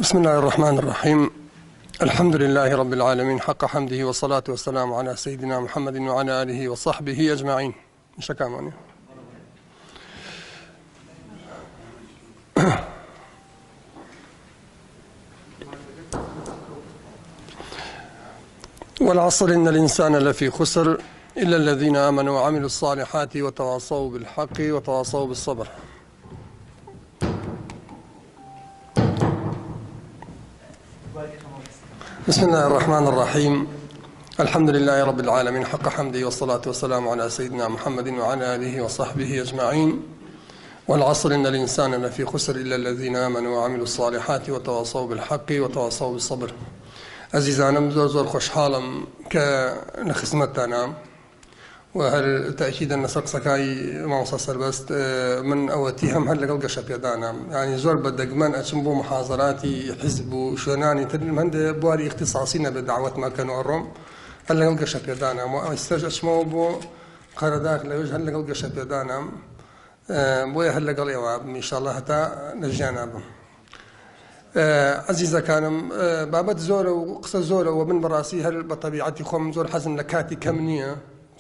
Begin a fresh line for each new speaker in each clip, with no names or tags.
بسم الله الرحمن الرحيم الحمد لله رب العالمين حق حمده والصلاة والسلام على سيدنا محمد وعلى آله وصحبه أجمعين شكاماني والعصر إن الإنسان لفي خسر إلا الذين آمنوا وعملوا الصالحات وتواصوا بالحق وتواصوا بالصبر بسم الله الرحمن الرحيم الحمد لله رب العالمين حق حمده والصلاة والسلام على سيدنا محمد وعلى آله وصحبه أجمعين والعصر إن الإنسان لفي خسر إلا الذين آمنوا وعملوا الصالحات وتواصوا بالحق وتواصوا بالصبر ئەزیزانم زۆر زۆر خۆشحاڵم کە لە خزمەتتانام و هەر تاکیدەن لەسەر قسەکانی مامۆستا سەربەست من ئەوەتی هەم هەر لەگەڵ گەشە پێدانام ینی زۆر بە دەگمەن ئەچم بۆ محازەراتی حیزب و شوێنانی تر هەندێ بواری اختصاصی نەبێت داوەت مەکەن و ئەڕۆم هەر لەگەڵ گەشە پێدانام و ئێستاش ئەچمەوە بۆ قەرەداخ لەوێش هەر لەگەڵ گەشە پێدانام بۆیە هەر لەگەڵ ئێوە بم ئینشاءاللە هەتا لە ژیانا بم. ئەزیزەکانم بابەت زۆرە و قسە زۆرە و من بەڕاستی هەر بە تەبیعەتی خۆم زۆر حەزم لە کاتی کەم نییە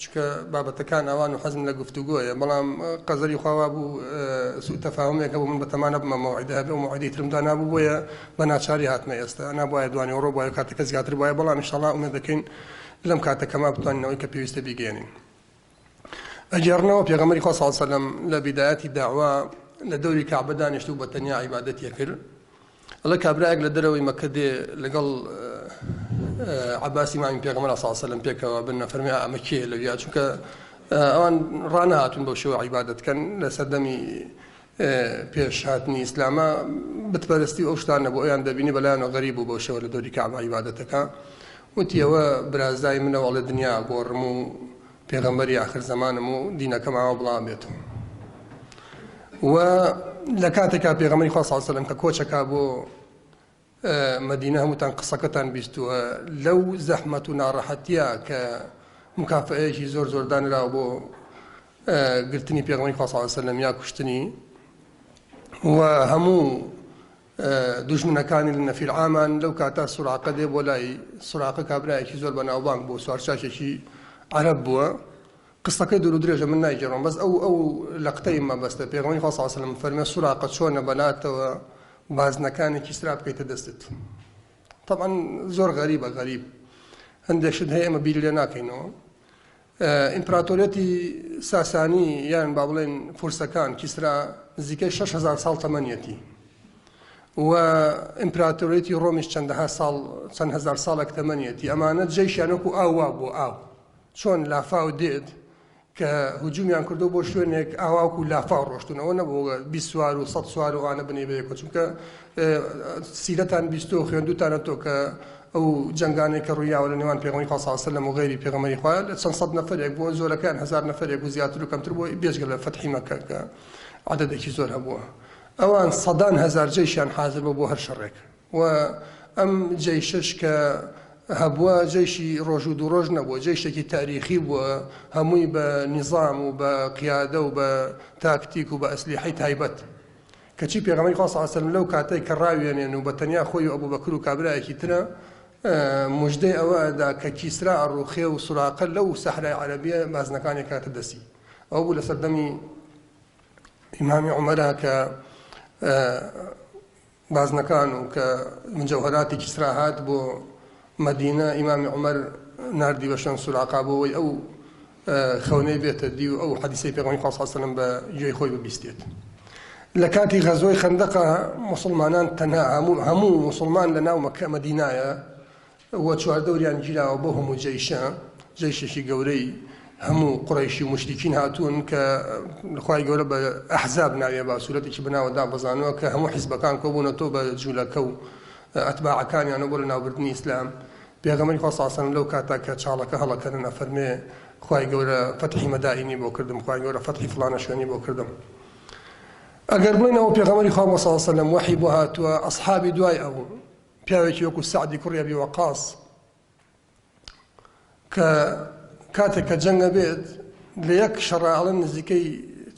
چکە بابەتەکان ئەوان و حەزم لە گفتوگۆیە بەڵام قەزەری خواوا بوو سوء تەفاهمێکە بوو من بەتەما نەبمە مەوعیدە هەبێ و مەوعیدەی ترم دانابوو بۆیە بە ناچاری هاتمە ئێستا نابوایە دوانیوەڕۆ بوایە کاتەکە زیاتر بوایە بەڵام ئینشاڵڵا ئومێد دەکەین لەم کاتە کەما بتوانین ئەوەی کە پێویستە بیگەیەنین. ئەگێڕنەوە پێغەمبەری خوا صلی اللە علیه وسلم لە بیدایەتی داوا لە دەوری کەعبە دانیشت و بە تەنیا عیبادەتی ئەکرد ئەڵێ کابرایەک لە دەرەوەی مەکە دێ لەگەڵ عەباسی مامی پێغەمبەر صلی اللە علیه وسلم پێکەوە بن فەرمی ئەمە کێ لەویا چونکە ئەوان ڕانەهاتون بەو شێوە عیبادەت کەن لە سەردەمی پێش هاتنی ئیسلامە بتپەرستی و ئەو شتانە بۆ ئەویان دەبینی بەلایانەوە غەریب بوو بەو شێوە لە دەوری کەعبە عیبادەتەکە وتی ئەوە برازای منەوە ئەڵێ دنیا گۆڕم و پێغەمبەری ئاخر زەمانم و دینەکەم ئاوا بڵاو بێتەوە و لە کاتێکا پێغەمبەری خوا صلی الله علیه و سلم کە کۆچەکا بۆ مەدینە هەمووتان قسەکەتان بیستووە لەو زەحمەت و ناڕەحەتیە کە مکافەیەکی زۆر زۆر دانراوە بۆ گرتنی پێغەمبەری خوا صلی الله علیه و سلم یا کوشتنی و هەموو دوژمنەکانی لە نەفیر عامان لەو کاتا سوراقە دێ بۆ لای سوراقە کابرایەکی زۆر بەناوبانگ بۆ سوارچاکێکی عەرەب بووە قسەکەی دوور و درێژە من نایگێڕم بەس ئەو ئەو لەقتەی مەبەستە پێغەمبەری خوا صلی الله علیه و سلم فەرمێ سوراقە چۆنە بەلاتەوە بازنەکانی کیسرا بکەیتە دەستت طبعا زۆر غەریبە غەریب هەندێک شت هەیە ئێمە بیر لێ ناکەینەوە ئیمپراتۆریەتی ساسانی یان با بڵێن فورسەکان کیسرا نزیکەی 6000 ساڵ تەمەنیەتی و ئیمپراتۆریەتی ڕۆمیش چەندەها ساڵ چەند هەزار ساڵێک تەمەنیەتی ئەمانە جەیشیان وەکو ئاو وا بوو ئاو چۆن لافاو دێت کە هجومیان کردو بۆ شوێنێک ئاواکو لافاو ڕۆشتونەوە نەبوو 20 سوار و 100 سوار و ئەوانە بنێ بەیەکەوە چونکە سیرەتان بیستۆ خوێندوتانە تۆ کە ئەو جەنگانەی کە ڕوویاوە لە نێوان پێغەمبەری خوا صلی اللە علیه وسلم و غەیری پێغەمبەری خوا لە چەند سەد نەفەرێک بووە زۆرەکان هەزار نەفەرێک و زیاتر و کەمتر بووە بێجگە لە فەتحی مەکە کە عەدەدێکی زۆر هەبووە ئەوان سەدان هەزار جەیشیان حازر بوو بۆ هەر شەڕێک و ئەم جەیشەش کە هەبووە جەیشی ڕۆژ و دوو ڕۆژ نەبووە جەیشێکی تاریخی بووە هەمووی بە نیزام و بە قیادە و بە تاکتیک و بە ئەسلیحەی تایبەت کەچی پێغەمبەری خوا صلی اللە علیە وسلم لەو کاتەی کە ڕاویەنێن و بە تەنیا خۆی و ئەبوبەکر و کابرایەکی ترە مژدەی ئەوە ئەدا کە کیسرا ئەڕوخێ و سوراقە لەو سەحرای عەرەبیە بازنەکانی کاتە دەستی ئەو بوو لە سەردەمی ئیمامی عومەرە کە بازنەکان و کە مجەوهەراتی کیسرا هات بۆ مەدینە ئیمامی عومەر ناردی بە شوێن سوراقا بۆ ئەوەی ئەو خەونەی بێتە دی و ئەو حەدیسەی پێغەمبەری خوا صلی الله علیه و سلم بە گوێی خۆی ببیستێت. لە کاتی غەزوەی خەندەقا موسڵمانان تەنها هەموو هەموو موسڵمان لە ناو مەکە مەدینایە و چواردەوریان گیراوە بۆ هەموو جەیشە جەیشێکی گەورەی هەموو قوڕەیشی و موشریکین هاتوون کە خوای گەورە بە ئەحزاب ناویە با سورەتێکی بەناوە دابەزانووە کە هەموو حیزبەکان کۆبوونەتەوە بە جوولەکە و ئەتباعەکانیانەوە بۆ لەناوبردنی ئیسلام پێغەمبەری خوا صلی اللە علیه وسلم لەو کاتە کە چاڵەکە هەڵەکەنن ئەفەرمێ خوای گەورە فەتحی مەدائینی بۆ کردم خوای گەورە فەتحی فڵانە شوێنی بۆ کردم ئەگەر بڵێین ئەوە پێغەمبەری خوا صلی اللە علیه وسلم وەحی بۆ هاتووە ئەصحابی دوای ئەو پیاوێکی وەکو سەعدی کوڕی ئەبی وەقاص کە کاتێک کە جەنگە بێت لە یەک شەڕا ئەڵێن نزیکەی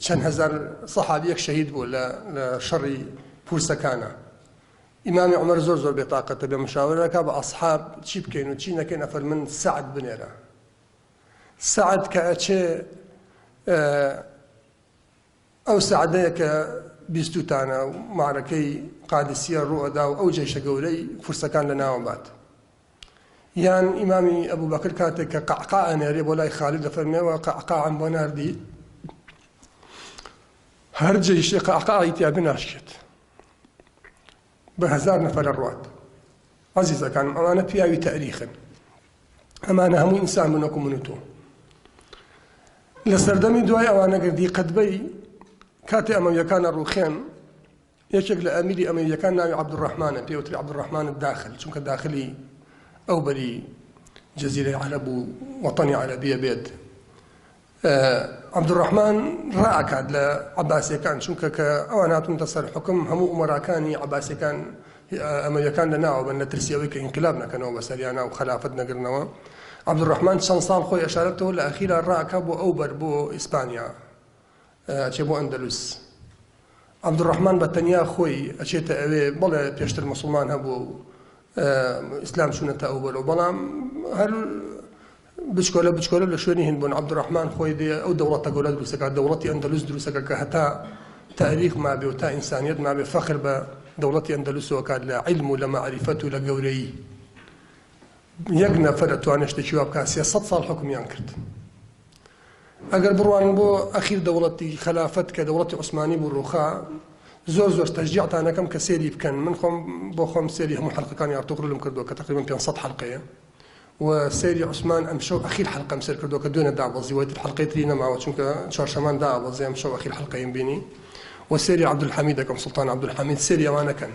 چەند هەزار سەحابیەک شەهید بوو لە شەڕی پورسەکانە. ئیمامی عومەر زۆر زۆر بێتاقەتە بێ مشاورە ئەکا بە ئەسحاب چی بکەین و چی نەکەین ئەفەرمن سەعد بنێرە سەعد کە ئەچێ ئەو سەعدەیە کە بیستوتانە و مەعرەکەی قادسیە ڕوئەدا و ئەو جەیشە گەورەی فورسەکان لە ناوە بات یان ئیمامی ئەبوو بەکر کاتێک کە قەعقا ئەنێرێ بۆ لای خالد دەفەرمێەوە قەعقاعم بۆ ناردی هەر جەیشێ قەعقاعی تیا بناشکێت بە هەزار نەفەر ئەڕوات. عەزیزەکانم ئەمانە پیاوی تەئریخن، ئەمانە هەموو ئینسان بوون وەکو من و تۆ. لە سەردەمی دوای ئەوانە گردی قەدبەی کاتێ ئەمەویەکان ئەڕوخێن یەکێک لە ئەمیری ئەمەویەکان ناوی عەبدولڕەحمانە پێوتری عەبدولڕەحمان داخل چونکە داخلی ئەو بەری جەزیرەی عەرەب و وەتەنی عەرەبیە بێت عەبدولڕەحمان ڕائەکات لە عەباسیەکان چونکە کە ئەوان هاتونتە سەر حوکم هەموو ئومەراکانی عەباسیەکان ئەمەویەکان لە ناوە بن لە ترسی ئەوەی کە ئینقلاب نەکەنەوە بەسەریانا و خەلافەت نەگرنەوە عەبدولڕەحمان چەند ساڵ خۆی ئەشارێتەوە لە ئەخیرا ڕائەکا بۆ ئەو بەر بۆ ئیسپانیا ئەچێ بۆ ئەندەلوس عەبدولڕەحمان بە تەنیا خۆی ئەچێتە ئەوێ، بەڵێ پێشتر موسڵمان هەبووە و ئیسلام چوونەتە ئەو بەرەو، بەڵام هەر بچکۆلە بچکۆلە لە شوێنی هند بوون. عەبدولڕەحمان خۆی دێ ئەو دەوڵەتە گەورە دروست دەکات، دەوڵەتی ئەندەلوس دروست دەکات کە هەتا تاریخ مابێ و تا ئینسانیەت مابێ فەخر بە دەوڵەتی ئەندەلوسەوە کات لە عیلم و لە مەعریفەت و لە گەورەیی. یەک نەفەر ئەتوانێ شتێکی وا بکات، 300 ساڵ حوکمیان کرد. ئەگەر بڕوانن بۆ ئەخیر دەوڵەتی خەلافەت کە دەوڵەتی عوسمانی بوو ڕووخا، زۆر زۆر تەشجیعتان ئەکەم کە سێری بکەن، من خۆم بۆ خۆم سێری هەموو حەلقەکانی ئەرتوغرولم کردووە کە تەقریبەن 500 حەلقەیە و سێری عوسمان ئەمشەو ئەخیر حەلقەم سێر کردووە کە دوێنێ دابەزیوە ئیتر حەلقەی تری نەماوە چونکە چوارشەمان دابەزی ئەمشەو ئەخیر حەلقەیم بینی و سێری عەبدولحەمید دەکەم سوڵتان عەبدولحەمید سێری ئەوانە کەن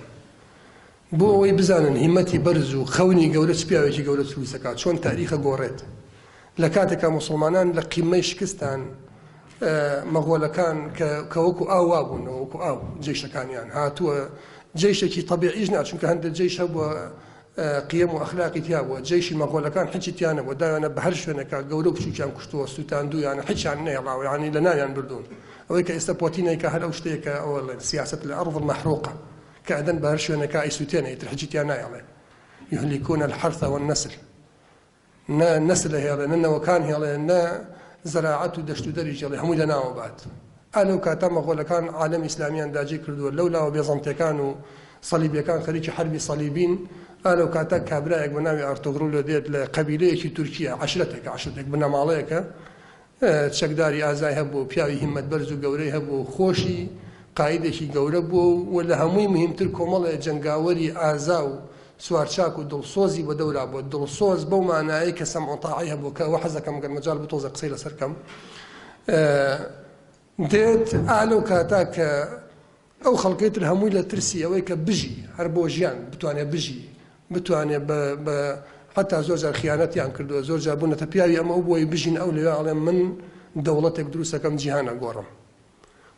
بۆ ئەوەی بزانن هیمەتی بەرز و خەونی گەورە چ پیاوێکی گەورە دروست دەکات، چۆن تاریخ ئەگۆڕێت. لە کاتێکا موسڵمانان لە قیممەی شکستان، مەغۆلەکان کە کە وەکو ئاو وابوونەوە، وەکو ئاو جەیشەکانیان هاتووە، جەیشێکی تەبیعیش نا، چونکە هەندێک جەیش هەبووە قیەم و ئەخلاقی تیا بووە، جەیشی مەغۆلەکان هیچی تیا نەبووە، داویانە بە هەر شوێنێکا گەورە و بچووکیان کوشتووە، سووتاندوویانە، هیچیان نەهێڵاوە، یانی لەناویان بردوون. ئەوەی کە ئێستا پۆتین ئەیکا هەر ئەو شتەیە کە ئەوە ئەڵێن سیاسەت الارض المحروقە. کە ئەدەن بە هەر شوێنێکا ئەیسوتێنێ ئیتر هیچی تیا نایەڵێ یهلکون الحرث والنسل نە نەسل ئەهێڵێ نە نەوەکان هێڵێ نە زەراعەت و دەشت و دەریش هێڵێ هەمووی لەناوە بات ئا لەو کاتە مەغۆلەکان عالەمی ئیسلامیان داگیر کردووە لەو لاوە بێزەنتیەکان و سەلیبیەکان خەریکی حەربی سەلیبین ئا لەو کاتە کابرایەک بە ناوی ئارتۆغرول دێت لە قەبیلەیەکی تورکیە عەشرەتێکە عەشرەتێک بنەماڵەیەکە چەکداری ئازای هەبووە و پیاوی هیممەت بەرز و گەورەی هەبووە و خۆشی قائیدێکی گەورە بووە و لە هەمووی موهیمتر کۆمەڵێ جەنگاوەری ئازا و سوارچاک و دڵسۆزی بە دەورا بووە، دڵسۆز بەو مانایەی کە سەمع و تاعەی هەبووە کە ئەوە حەز دەکەم گەر مەجال بوو تۆزێ قسەی لەسەر کەم. دێت ئا لەو کاتە کە ئەو خەڵکەی تر هەمووی لە ترسی ئەوەی کە بژی، هەر بۆ ژیان بتوانێ بژی، بتوانێ بە بە حەتا زۆر جار خیانەتیان کردووە، زۆر جار بوونەتە پیاوی ئەمە و بۆی بژین ئەو لەوێ ئەڵێ من دەوڵەتێک دروست ئەکەم جیهان ئەگۆڕم.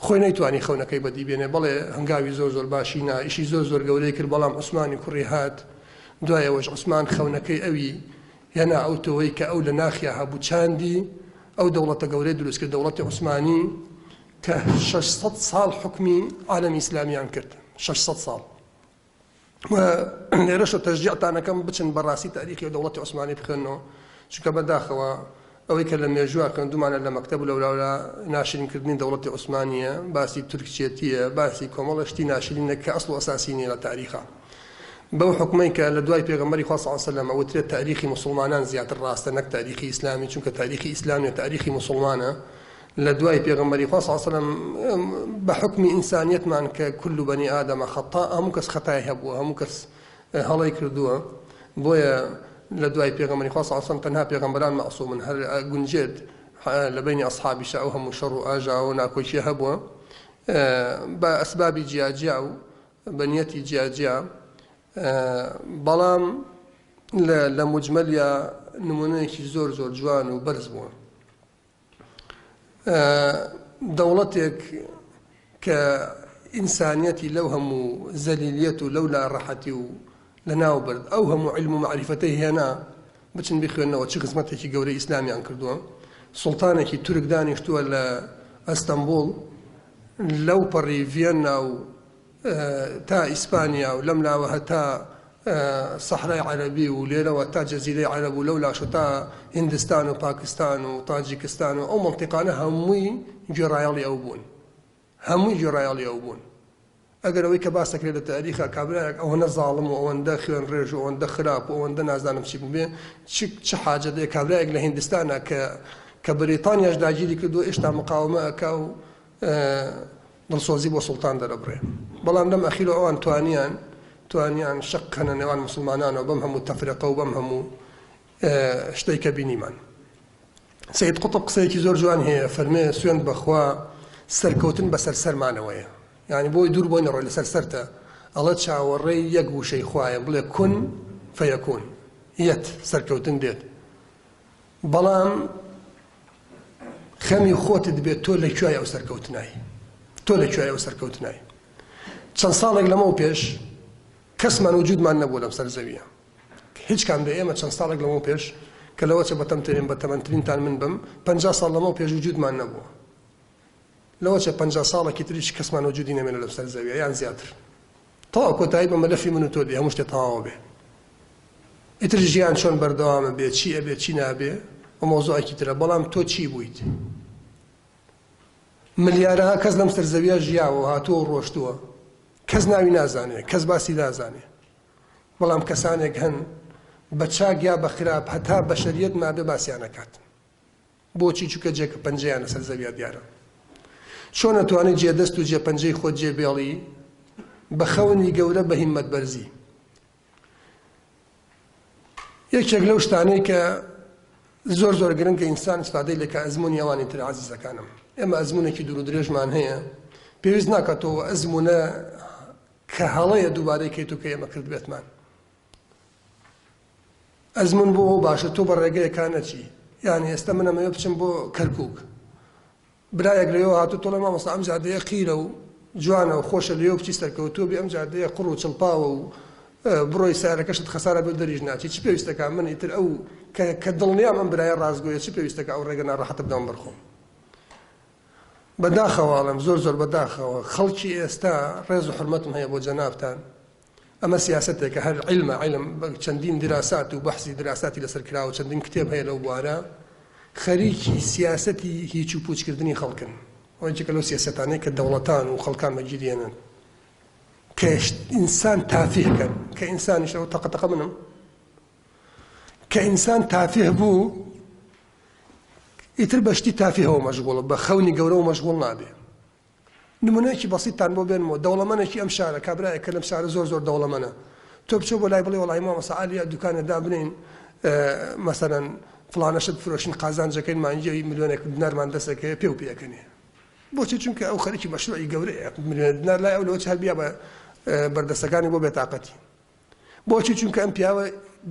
خۆی نەیتوانی خەونەکەی بەدی بێنێ، بەڵێ هەنگاوی زۆر زۆر باشی نا، ئیشی زۆر زۆر گەورەی کرد، بەڵام عوسمانی کوڕی هات، دوای ئەوەش عوسمان خەونەکەی ئەوی هێنا ئەو تۆوەی کە ئەو لە ناخیا هەبوو چاندی، ئەو دەوڵەتە گەورەی دروست کرد، دەوڵەتی عوسمانی. کە 600 ساڵ حوکمی عالەمی ئیسلامیان کرد 600 ساڵ و لێرەشە تەشجیعتانەکەم بچن بەڕاستی تاریخی و دەوڵەتی عوسمانی بخوێنەوە چونکە بەداخەوە ئەوەی کە لە مێژووە خوێندومانە لە مەکتەب و لەولاولا ناشرینکردنی دەوڵەتی عوسمانیە باسی تورکچێتیە باسی کۆمەڵە شتی ناشرینە کە ئەسڵ و ئەساسی نییە لە تاریخا بەو حکومەی کە لە دوای پێغەمبەری خوا صلی اللە علیه و سلم وترێت تاریخی موسڵمانان زیاتر ڕاستە نەک تاریخی ئیسلامی چونکە تاریخی ئیسلام نیە تاریخی موسڵمانە لە دوای پێغەمبەری خوا صلی اللە علیه و سلم بە حوکمی ئینسانیەتمان کە کل بنی آدم خطاء هەموو کەس خەتای هەبووە هەموو کەس هەڵەی کردووە بۆیە لە دوای پێغەمبەری خوا صلی اللە علیه و سلم تەنها پێغەمبەران مەعصومن هەر گونجێت لە بەینی ئەصحابیشا ئەو هەموو شەڕ و ئاژاوە و ناکۆکیە هەبووە بە ئەسبابی جیاجیا و بە نیەتی جیاجیا بەڵام لە مجمەلیا نمونەیەکی زۆر زۆر جوان و بەرز بووە دەوڵەتێک کە ئینسانیەتی لەو هەموو زەلیلیەت و لەو ناڕەحەتی و لەناو برد ئەو هەموو عیلم و مەعریفەتەی هێنا بچن بخوێنەوە چ خزمەتێکی گەورەی ئیسلامیان کردووە سوڵتانێکی تورک دانیشتووە لە ئەستەنبوڵ لەو پەڕی ڤیەننا و. تا ئیسپانیا و لەم لاوە هەتا سەحرای عەرەبی و لێرەوە تا جەزیرەی عەرەب و لەو لاشە تا هیندستان و پاکستان و تاجیکستان و ئەو مەنتیقانە هەمووی گوێڕایەڵی ئەو بوون. هەمووی گوێڕایەڵی ئەو بوون. ئەگەر ئەوەی کە باس دەکرێت لە تاریخا کابرایەک ئەوەنە زاڵم و ئەوەندە خوێنڕێژ و ئەوەندە خراپ و ئەوەندە نازانم چی بووبێ چ چ حاجەت هەیە کابرایەک لە هیندستانا کە کە بەریتانیاش داگیری کردووە ئێشتا مقاومە ئەکا و دڵسۆزی بۆ سوڵتان دەرەبڕێ بەڵام لەم ئەخیرەوە ئەوان توانیان توانیان شەق کەنە نێوان موسڵمانانەوە بەم هەموو تەفرەقە و بەم هەموو شتەی کە بینیمان. سەید قوتب قسەیەکی زۆر جوان هەیە فەرمێ سوێند بەخوا سەرکەوتن بەسەر سەرمانەوەیە یعنی بۆی دوور بۆی نەڕۆی لەسەر سەرتە ئەڵێ چاوەڕێی یەک وشەی خوایە بڵێ کون فەیەکون یەت سەرکەوتن دێت بەڵام خەمی خۆتت بێت تۆ لە کوێی ئەو سەرکەوتنای تۆ لە کوێی ئەو سەرکەوتنای چەند ساڵێک لەمەو پێش کەسمان وجودمان نەبوو لەم سەر زەویە هیچ کام لە ئێمە چەند ساڵێک لەمەو پێش کە لەوەچە بەتەمترین بەتەمەنترینتان من بم 50 ساڵ لەمەو پێش وجودمان نەبووە لەوەچە 50 ساڵێکی تریش کەسمان وجودی نەمێنە لەم سەر زەویە یان زیاتر تەواو کۆتایی بە مەلەفی من و تۆ دێ هەموو شتێ تەواو بێ ئیتر ژیان چۆن بەردەوامە بێ چی ئەبێ چی نابێ و مەوزوعێکی ترە بەڵام تۆ چی بوویت ملیارەها کەس لەم سەر زەویە ژیاوە و هاتووە و ڕۆشتووە کەس ناوی نازانێ کەس باسی نازانێ بەڵام کەسانێک هەن بە چاک یا بە خراپ هەتا بەشەریەت مابێ باسیان ئەکات بۆچی چونکە جێ پەنجەیان لەسەر زەویا دیارە. چۆن ئەتوانی جێ دەست و جێ پەنجەی خۆت جێ بێڵی بە خەونی گەورە بە هیممەت بەرزی. یەکێک لەو شتانەی کە زۆر زۆر گرنگە ئینسان ئیسفادەی لێکا ئەزموونی ئەوانی تر عەزیزەکانم ئێمە ئەزموونێکی دوور و درێژمان هەیە پێویست ناکاتەوە ئەزموونە کە هەڵەیە دووبارەی کەیت و کە ئێمە کردبێتمان ئەزموون بۆ ئەو باشە تۆ بە ڕێگەیەکا نەچی یانی ئێستا من ئەمەوێ بچم بۆ کەرکوک برایەک لەوێوە هاتوو تۆڵێ مامۆستا ئەم جادەیە قیرە و جوانە و خۆشە لەوێ بچی سەرکەوتوو بێ ئەم جادەیە قوڕ و چڵپاوە و بڕۆی سارەکەشت خەسارە بێ دەریش ناچی چ پێویستەکە من ئیتر ئەو کە دڵنیام ئەم برایە ڕاستگۆیە چ پێویستەکە ئەو ڕێگە ناڕەحەتە بدەم بەرخۆم بەداخەوە ئەڵێم زۆر زۆر بەداخەوە خەڵکی ئێستا ڕێز و حرمەتم هەیە بۆ جەنابتان ئەمە سیاسەتێکە هەر عیلمە عیلم چەندین دراسات و بەحسی دراساتی لەسەر کراوە چەندین کتێب هەیە لەو بوارە خەریکی سیاسەتی هیچ و پوچکردنی خەڵکن ئەوە یەکێکە لەو سیاسەتانەی کە دەوڵەتان و خەڵکان بەگیریێنن کە ئینسان تافیه کەن کە ئینسانیش ئەو تەقە تەقە منم کە ئینسان تافیه بوو ئیتر بە شتی تافیهەوە مەشغوڵە بە خەونی گەورەوە مەشغوڵ نابێ نمونەیەکی بەسیتتان بۆ بێنمەوە، دەوڵەمەنێکی ئەم شارە، کابرایەک کە لەم شارە زۆر زۆر دەوڵەمەنە، تۆ بچۆ بۆ لای بڵێ وەڵاهی مامۆستا عەلی دوکانێ دابنێین مەسەلەن فڵانە شت بفرۆشین قازانجەکەین مانگی ملیۆنێک دینارمان دەست ئەکەوێ پێو پێ ئەکەنێ. بۆچی؟ چونکە ئەو خەریکی مەشروعی گەورەیە، ملیۆنێک دینار لای ئەو لەوە چ هەر بیا بە بەردەستەکانی بۆ بێتاقەتی. بۆچی؟ چونکە ئەم پیاوە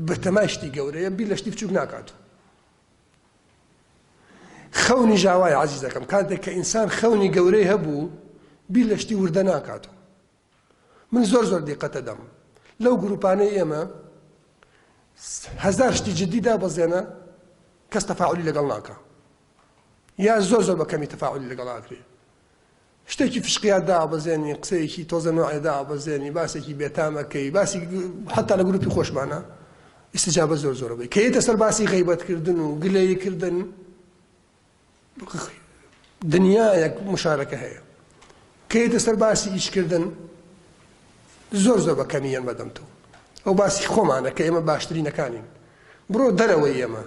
بەتەمای شتی گەورەیە، بیر لە شتی بچووک ناکاتەوە. خەونی ژاوایە عەزیزەکەم کاتێک کە ئینسان خەونی گەورەی هەبوو بیر لە شتی وردە ناکاتەوە من زۆر زۆر دیقەتە دەم لەو گروپانەی ئێمە هەزار شتی جدی دابەزێنە کەس تەفاعلی لەگەڵ ناکە یا زۆر زۆر بە کەمی تەفاعلی لەگەڵ ئاکرێ شتێکی فشقیات دابەزێنی، قسەیەکی تۆزە نوعێ دابەزێنی، باسێکی بێتام ئەکەی، باسی حەتا لە گروپی خۆشمانە ئیستجابە زۆر زۆرە بێ کە یێتە سەر باسی غەیبەتکردن و گلەییکردن دنیایەک مشارەکە هەیە کە یێتە سەر باسی ئیشکردن زۆر زۆر بە کەمی یەن بەدەم تۆ ئەو باسی خۆمانە کە ئێمە باشترینەکانین بڕۆ دەرەوەی ئێمە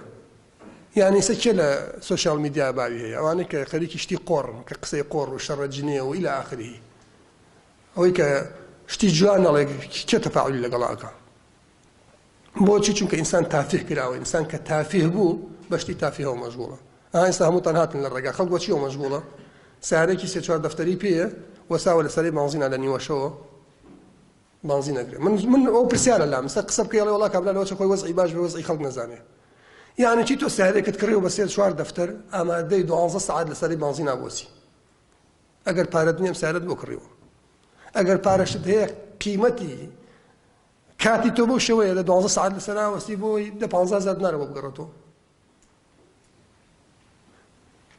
یان ئیسە کێ لە سۆشیال میدیا باوی هەیە ئەوانەی کە خەریکی شتی قۆڕن کە قسەی قۆڕ و شەڕە جنێو و الی آخره ئەوەی کە شتی جوان نەڵێ کێ تەفاعلی لەگەڵ ئەکا بۆچی چونکە ئینسان تافیه کراوە ئینسان کە تافیه بوو بە شتی تافیهەوە مەشغوڵە ئا ئێستا هەمووتان هاتن لە ڕێگا خەڵک بۆ چیەوە مەشغوڵە سارێکی سێ چوار دەفتەری پێیە وەساوە لەسەری بانزینا لە نیوەشەوە بانزین ئەگرێ من من ئەو پرسیارە لام سەر قسە بکەی ئەڵێ وەڵا کابرا لەوە چە خۆی وەزعی باش بێ وەزعی خەڵک نەزانێ یعنی چی تۆ سیارێکت کڕی و بە سێ چوار دەفتەر ئامادەی دوانزە سەعات لەسەری بانزینا بۆسی ئەگەر پارەت نییە سیارەت بۆ کڕیوە ئەگەر پارەشت هەیە قیمەتی کاتی تۆ بەو شێوەیە لە دوانزە سەعات لەسەر ئاوەستی بۆی دە پانزە هەزار دینارە بۆ بگەڕێتەوە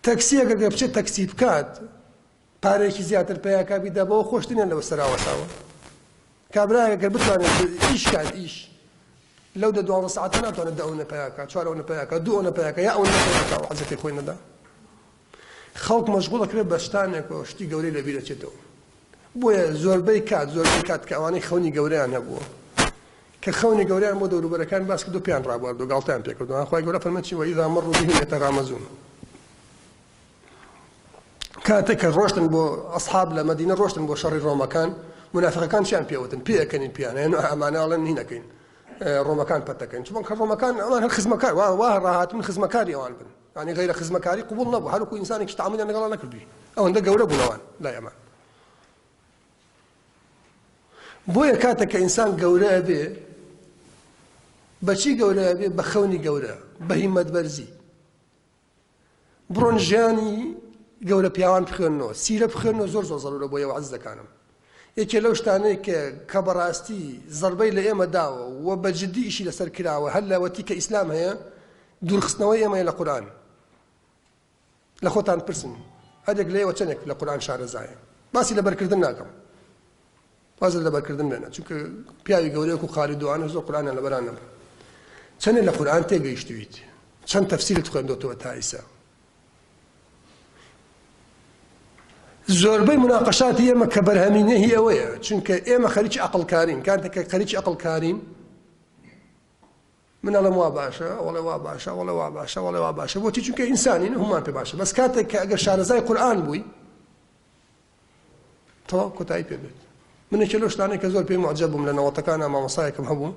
تەکسیەکە گەر بچێت تەکسی بکات. پارەیەکی زیاتر پەیاکا بیدا بەوە خۆشتریان لەوە سەراوەساوە کابرایەک گەر بتوانێت ئیش کات ئیش لەو دە دوانزە سەعاتە ناتوانێت دە ئەونە پەیاکا چوار ئەونە پەیاکا دوو ئەونە پەیاکا یا ئەونە پەیاکا و عەزێتی خۆی نەدا خەڵک مەشغوڵ ئەکرێت بە شتانێکەوە شتی گەورەی لەبیر ئەچێتەوە بۆیە زۆربەی کات زۆربەی کات کە ئەوانەی خەونی گەورەیان هەبووە کە خەونی گەورەیان بۆ دەوروبەرەکان باس کردو پێیان ڕابواردو گاڵتەیان پێکردو خوای گەورە فەرمووی چی وإذا مروا بهم يتغامزون کاتێک کە ڕۆشتن بۆ ئەسحاب لە مەدینە ڕۆشتن بۆ شەڕی ڕۆمەکان منافقەکان چیان پێوتن پێەکەنین پیان هێن ئەمانە ئەڵێن هینەکەین ڕۆمەکان پەتەکەین چونکە کە ڕۆمەکان ئەوان هەر خزمەکار وا وا ڕاهاتن خزمەکاری ئەوان بن ینی غیرە خزمەکاری قبول نەبوو هەروکو ئینسانێکی تعاملیان لەگەڵا نەکردووی ئەوەندە گەورە بوون ئەوان لای ئەمان بۆیە کاتێک کە ئینسان گەورە ئەبێ بەچی گەورە ئەبێ بە خەونی گەورە بە هیمەت بەرزی بڕۆن ژیانی گەورە پیاوان بخوێنەوە سیرە بخوێنەوە زۆر زۆر زەرورە بۆ ئێوە عەزیزەکانم یەکێ لەو شتانەی کە کە بەڕاستی زەربەی لە ئێمە داوە و بە جدی ئیشی لەسەر کراوە هەر لەوەتی کە ئیسلام هەیە دوورخستنەوەی ئێمەیە لە قورئان لە خۆتان پرسن هەرێک لە ئێوە چەندێک لە قورئان شارەزایە باسی لەبەرکردن ناکەم واز لە لەبەرکردن بێنە چونکە پیاوی گەورەیەک و قاری دوانە زۆر قورئانیان لەبەران نەبوو چەندێ لە قورئان تێگەیشتویت چەند تەفسیرت خوێندۆتەوە تا ئیسا زۆربەی مناقەشاتی ئێمە کە بەرهەمی نەهی ئەوەیە چونکە ئێمە خەریکی ئەقڵکارین کاتێک کە خەریکی ئەقڵکارین من ئەڵێم وا باشە ئەوڵێ وا باشە ئەوڵێ وا باشە ئەوڵێ وا باشە بۆچی چونکە ئینسانین هەمومان پێ باشە بەس کاتێک کە ئەگەر شارەزای قورئان بووی تەواو کۆتایی پێ بێت من یەکێ لەو شتانەی کە زۆر پێی معجب بووم لە نەوەتەکانە مامۆستایەکم هەبوو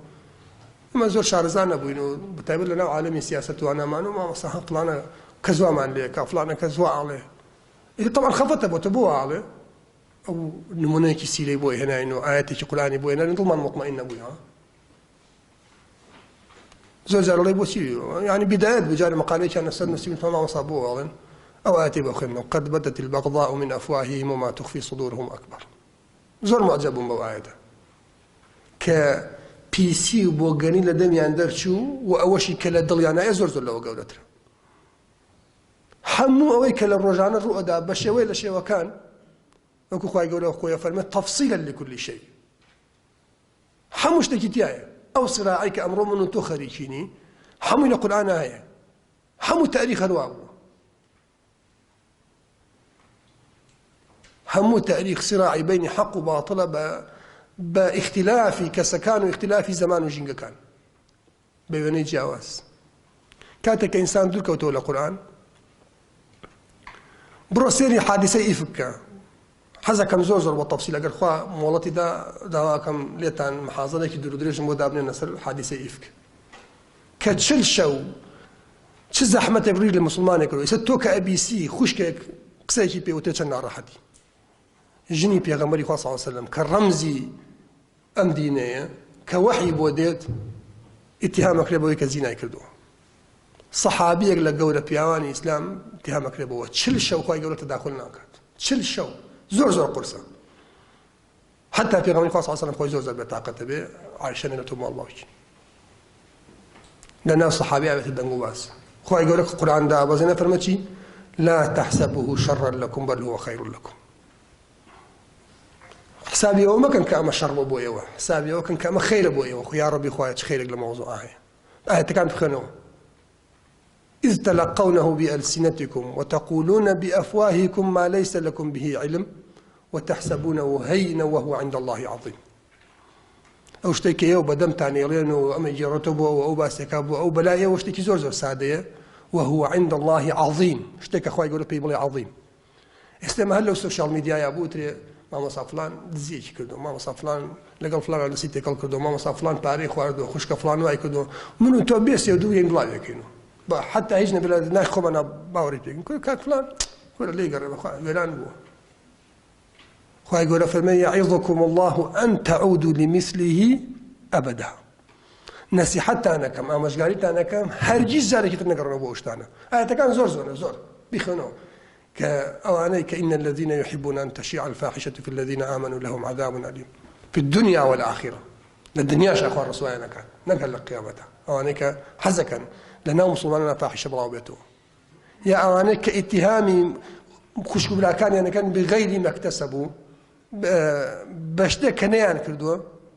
ئەمە زۆر شارەزا نەبووین و بەتایبەت لەناو عالەمی سیاسەت وانامان و مامۆستا هە فڵانە کەس وامان لێکا فڵانە کەس وا ئاڵێ ئیتر طبعا خەفەتە بۆ تۆ بۆ ئاڵێ ئەو نمونەیەکی سیرەی بۆ هێناین و ئاەتێکی قورئانی بۆ هێناین دڵمان مطمئن نەبووی ها زۆر جار ئەڵێ بۆچی یعنی بدایەت بوو جارێ مقالەیەکیان لەسەر نووسیبوو تۆ مامۆستا بۆ ئەڵێن ئەو ئایەتەی بۆ خوێندنەوە قد بدت البغضاء من أفواههم وما تخفي صدورهم أكبر زۆر معجب بووم بەو ئایەتە کە پیسی و بۆگەنی لە دەمیان دەرچوو و ئەوەشی کە لە دڵیانایە زۆر زۆر لەوە گەورەترە هەموو ئەوەی کە لە ڕۆژانە ڕوئەدا بە شێوەی لە شێوەکان وەکو خوای گەورە خۆی فەرمێت تەفسیلا لكل شيء هەموو شتێکی تیایە ئەو سراعەی کە ئەمڕۆ من و تۆ خەریکینی هەمووی لە قورئانا هەیە هەموو تاریخ هەروا بووە هەموو تاریخ سراعی بینی حەق و باتڵە بە بە ئیختلافی کەسەکان و ئیختلافی زەمان و ژینگەکان بە وێنەی جیاواز کاتێک کە ئینسان دوور کەوتەوە لە قورئان بڕۆ سێری حادیسەی ئیفک بکە حەزەکەم زۆر زۆر بە تەفسیل ئەگەر خوا مۆڵەتی دا داواکەم لێتان محازەرێکی دوور درێژم بۆ دابنێن لەسەر حادیسەی ئیفک کە چل شەو چ زەحمەتێک ڕووی لە مسلمانێک کرد ئێستا تۆ کە ئەبیسی خوشکێک قسەیەکی پێوتێ چەند ناڕەحەتی ژنی پێغەمبەری خوا صلی الله علیه وسلم کە ڕەمزی ئەم دینەیە کە وەحی بۆ دێت ئیتیهام ئەکرێ بەوەی کە زینای کردووە سەحابیەک لە گەورە پیاوانی ئیسلام ئیتیهام ئەکرێ بەوە چل شەو خوای گەورە تەداخل ناکات چل شەو زۆر زۆر قورسە حتا پێغەمبەری خوا صلی الله علیه وسلم خۆی زۆر زۆر بێتاقەتە بێ عایشە نێتەوە ماڵ باوکی لە ناو سەحابی ئاوێتە دەنگ و باس خوای گەورە کە قورئان دابەزێنە فەرمە چی لا تحسبوه شرا لكم بل هو خير لكم حسابی ئەوە مەکەن کە ئەمە شەڕ بۆ بۆ ئێوە حسابی ئەوە کەن کە ئەمە خێرە بۆ ئێوە خو یا ڕەبی خوایە چ خێرێک لە مەوزوعە هەیە ئایەتەکان بخوێنەوە إذ تلقونه بألسنتكم وتقولون بأفواهكم ما ليس لكم به علم وتحسبونه هينا وهو عند الله عظيم ئەو شتێک کە ئێوە بەدەمتان ئێڵێن و ئەمە گێڕێتەوە بۆ ئەو ئەو باسێکا بۆ ئەو بەلای ئێوە شتێکی زۆر زۆر سادەیە وهو عند الله عظیم شتێکە خوای گەورە پێی بڵێ عظیم ئێستا ئێمە هەر لەو سۆشیال میدیایا بوترێ مامۆستا فلان دزیەکی کردو مامۆستا فلان لەگەڵ فلان دەستی تێکەڵ کردو مامۆستا فلان پارەی خواردو خوشکە فلان وای کردو من و تۆ بێ سێ و دوو یەین بڵاوێکەین با حتا هیچ نەبێ لە ناخ خۆمان باوەڕی پێکەین کورە کاک فلان کورە لێی گەڕێ بەخوا وێران بووە خوای گەورە فەرمێ یعظکم الله ان تعودوا لمثله ابدا نەسیحەتتان ئەکەم ئامۆژگاریتان ئەکەم هەرگیز جارێکی تر نەگەڕنەوە بۆ ئەو شتانە ئاەتەکان زۆر زۆرە زۆر بیخوێنەوە کە ئەوانەی کە إن الذين يحبون أن تشيع الفاحشة في الذين آمنوا لهم عذاب أليم في الدنيا والآخرة لە دنیاش ئەخوا ڕسوایان ئەکات نەک هەر لە قیامەتە ئەوانەی کە حەزەکەن لە ناو مسلمانە فاحشە بڵاو بێتەوە یا ئەوانەی کە ئیتیهامی. خوشک و براکانیان ئەکەن بغەیری ما اکتسبوا بە شتێک کە نەیان کردووە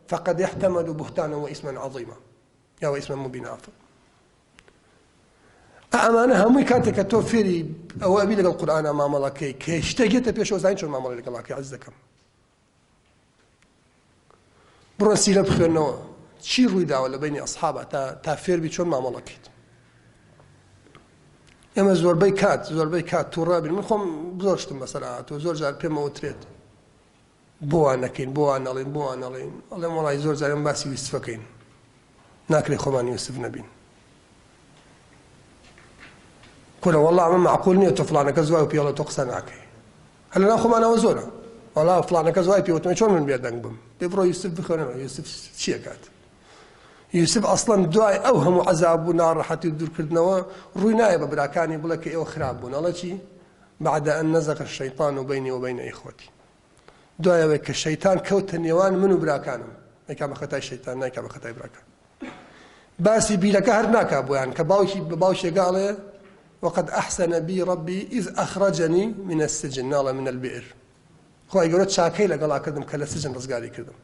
فقد احتملوا بهتانا وإثما عظیما یا وإثما مبینا عفوا ئەمانە هەمووی کاتێک کە تۆ فێری ئەوە ئەبی لەگەڵ قورئانا مامەڵەکەی کە شتێک یەتە پێشەوە زانین چۆن مامەڵەی لەگەڵاکەی عەز دەکەم بڕۆ سیرە بخوێنەوە چی ڕووی داوە لە بینی ئەسحابە تا تا فێربی چۆن مامەڵەکەیت ئێمە زۆربەی کات زۆربەی کات تووڕە بین من خۆم زۆر شتم بەسەر هاتووە زۆر جار پێمەوترێت بۆ وا نەکەین بۆ وا نەڵێین بۆ وا نەڵێین ئەڵێم وەڵی زۆر جارێن باسی یوسفەکەین ناکرێ خۆمان یوسف نەبین کورە وەڵا ئەمە معقول نییە تۆ فلانەکە زوای و پێڵە تۆ قسە ناکەی هەر لەناو خۆمانەوە زۆرە وەڵا فلانەکە زوای پێوتمە چۆن من بێدەنگ بم دێ بڕۆ یوسف بخوێنەوە یوسف چیەکات یوسف ئەسڵەن دوای ئەو هەموو عەزاب و ناڕەحەتی و دوورکردنەوە ڕووی نایە بە براکانی بڵێ کە ئێوە خراپ بوون ئەڵێ چی بعد أن نزغ الشیطان بینی و بین إخوتي دوای ئەوەی کە شەیتان کەوتە نێوان من و براکانم نایکا بە خەتای شەیتان نایکا بە خەتای براکان باسی بیرەکە هەر ناکا بۆیان کە باوکی بە باوکێکە ئەڵێ وقد أحسن بي ربي إذ أخرجني من السجن ناڵێ من البئر خوای گەورە چاکەی لەگەڵا کردم کە لە سجن ڕزگاری کردم